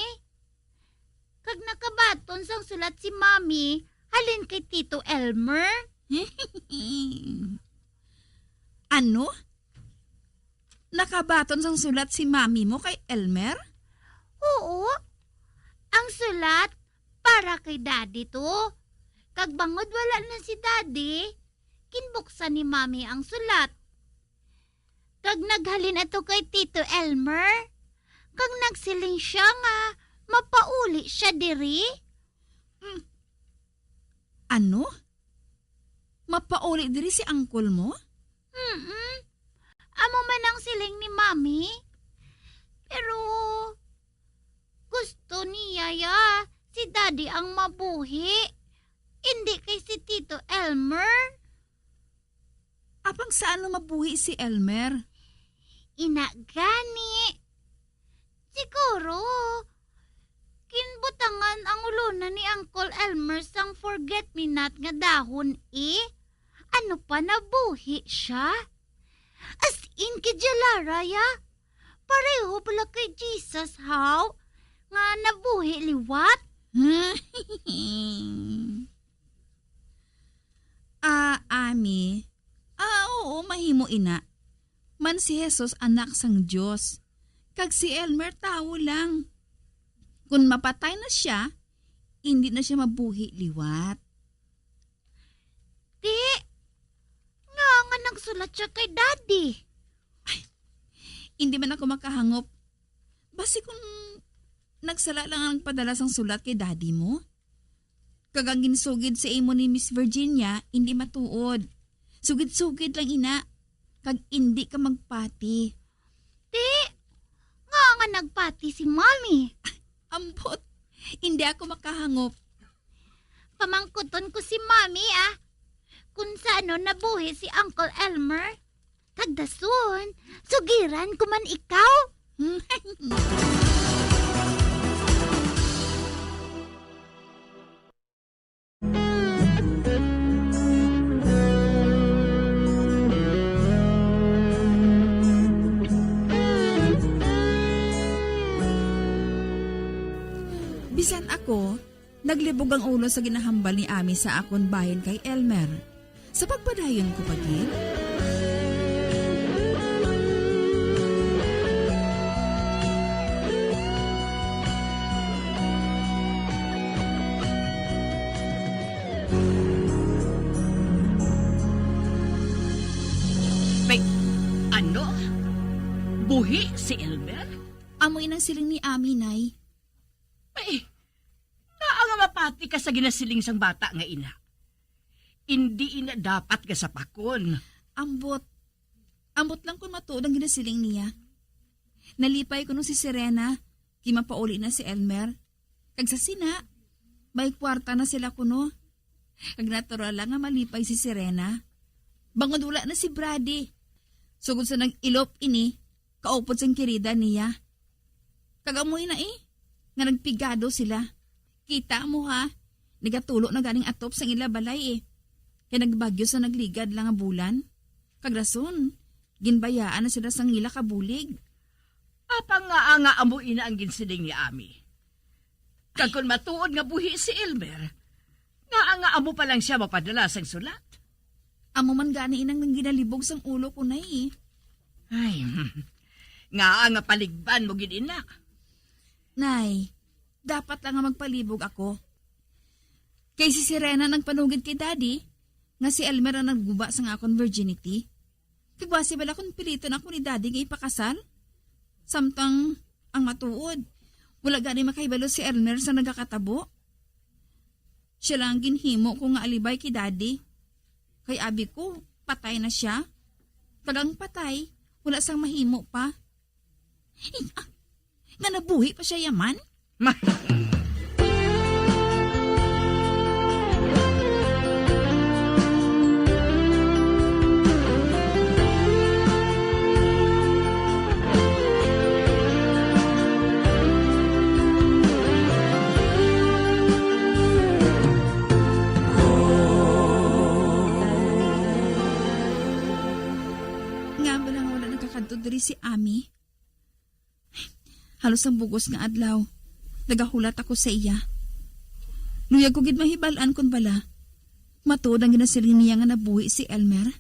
Kag nakabaton sang sulat si Mami halin kay Tito Elmer. Ano? Nakabaton sang sulat si Mami mo kay Elmer? Oo. Ang sulat para kay Daddy to. Kag bangod wala na si Daddy, ginbuksan ni Mami ang sulat. Kag naghalin ato kay Tito Elmer. Kag nagsiling sia nga mapauli sia diri. Hmm. Ano? Mapauli diri si uncle mo? Mm-mm. Amo man ang siling ni Mami. Pero gusto niya ya si Daddy ang mabuhi, indi kay si Tito Elmer. Apang sa ano mabuhi si Elmer? Ina gani. Siguro, ginbutangan ang ulona ni Uncle Elmer sang forget-me-not nga dahon, eh. Ano pa, nabuhi sia? As in, kay Jalara, ya. Pareho pala kay Jesus, haw, nga nabuhi liwat. Ah, Ami. Ah, oo, mahimo ina. Man si Jesus anak sang Dios, kag si Elmer tawo lang. Kon mapatay na sia, indi na sia mabuhi liwat. Ti, nga nga nagsulat sia kay Daddy? Ay, indi man ako makahangop. Basi kung nagsala lang ang nagpadala sang sulat kay Daddy mo? Kag ang ginsugid sa imo ni Miss Virginia, indi matuod. Sugid-sugid lang ina, kag indi ka magpati. Ti, nga nga nagpati si Mami? Ambot, indi ako makahangop. Pamangkuton ko si Mami, ah, kung sa ano nabuhi si Uncle Elmer. Kag dason, sugiran ko man ikaw. Bisan ako, naglibog ang ulo sa ginahambal ni Ami sa akon bahin kay Elmer. Sa pagpadayon ko pa gid. May, ano? Buhi si Elmer? Amo inang siling ni Ami, Nay. May, ngaa nga mapati ka sa ginasiling sang bata nga ina? Indi ina dapat nga sapakon. Ambot. Ambot lang kon matuod ang ginasiling niya. Nalipay kuno si Serena, kay mapauli na si Elmer. Kag sa sina, may kwarta na sila kuno. Kag natural lang nga malipay si Serena. Bangod wala na si Brady. Sugod sa nag-ilop ini, kaupod sang kirida niya. Kag amo na, eh, nga nagpigado sila. Kita mo, ha, nagatulo na ganing atop sang ila balay, eh. Kay nagbagyo sa nagligad lang nga bulan. Kag rason, ginbayaan na sila sang ila kabulig. Apang ngaa nga amo ina ang ginsiling ni Ami? Kag kon matuod nga buhi si Elmer, ngaa nga amo pa lang sia mapadala sang sulat? Amo man gani inang nang ginalibog sang ulo ko, Nay, eh. Ay, ngaa nga paligban mo gid ina? Nay, Dapat lang nga magpalibog ako. Kay si Serena nagpanugid kay Daddy nga si Elmer ang nagguba sang akon virginity. Kag basi bala kon piliton ako ni Daddy nga ipakasal? Samtang ang matuod, wala gani makahibalo si Elmer sa nagakatabo. Sia lang ang ginhimo ko nga alibay kay Daddy. Kay abi ko, patay na sia. Kag ang patay, wala sang mahimo pa. Ay, ah, nga nabuhi pa sia yaman? Ma- Nga bala nga wala nakakadto diri si Ami? Halos ang bugos nga adlaw, nagahulat ako sa iya. Luyag ko gid mahibal-an kon bala matuod ang ginasiling niya nga nabuhi si Elmer.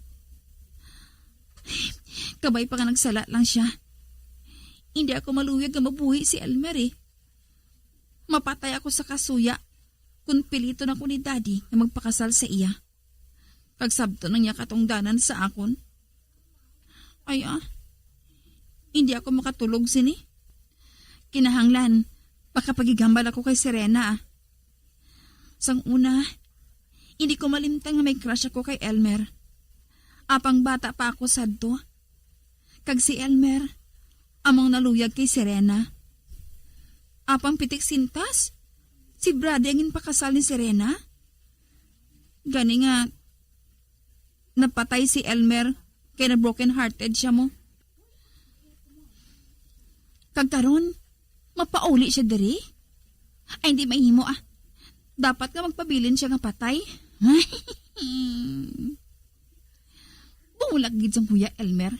Kabay pa nga nagsala lang sia. Hindi ako maluyag nga mabuhi si Elmer, eh. Mapatay ako sa kasuya kon piliton ako ni Daddy nga magpakasal sa iya. Kag sabton ang iya katungdanan sa akon. Ay, ah, hindi ako makatulog sini. Kinahanglan, makapaghigambal ako kay Serena, ah. Sang una, hindi ko malimtan nga may crush ako kay Elmer. Apang bata pa ako sadto. Kag si Elmer, among naluyag kay Serena. Apang pitik sintas, si Brady ang ginpakasal ni Serena. Gani nga, napatay si Elmer kay na broken-hearted sia mo. Kag karon, mapauli sia diri? Ay, hindi mahimo, ah. Dapat nga magpabilin sia nga patay. Bumulak gid sang Kuya Elmer.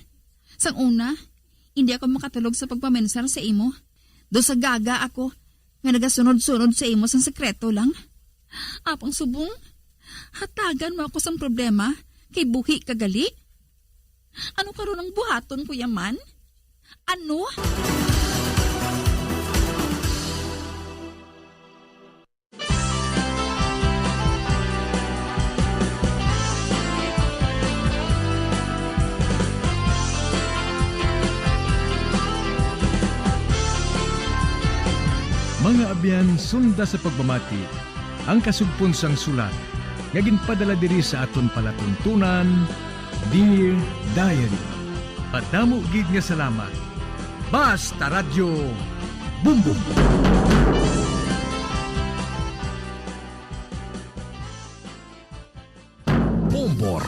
Sang una, hindi ako makatulog sa pagpamensar sa imo. Do sa gaga ako nga nagasunod-sunod sa imo sang sekreto lang. Apang subong, hatagan mo ako sang problema kay buhi ka gali. Ano karon ang buhaton ko yaman? Ano? Mga abyan, sunda sa pagpamati ang kasugpon sang sulat nga ginpadala diri sa aton palatuntunan, Dear Diary. Madamo gid nga salamat. Basta Radyo Bumbong. Bumbong.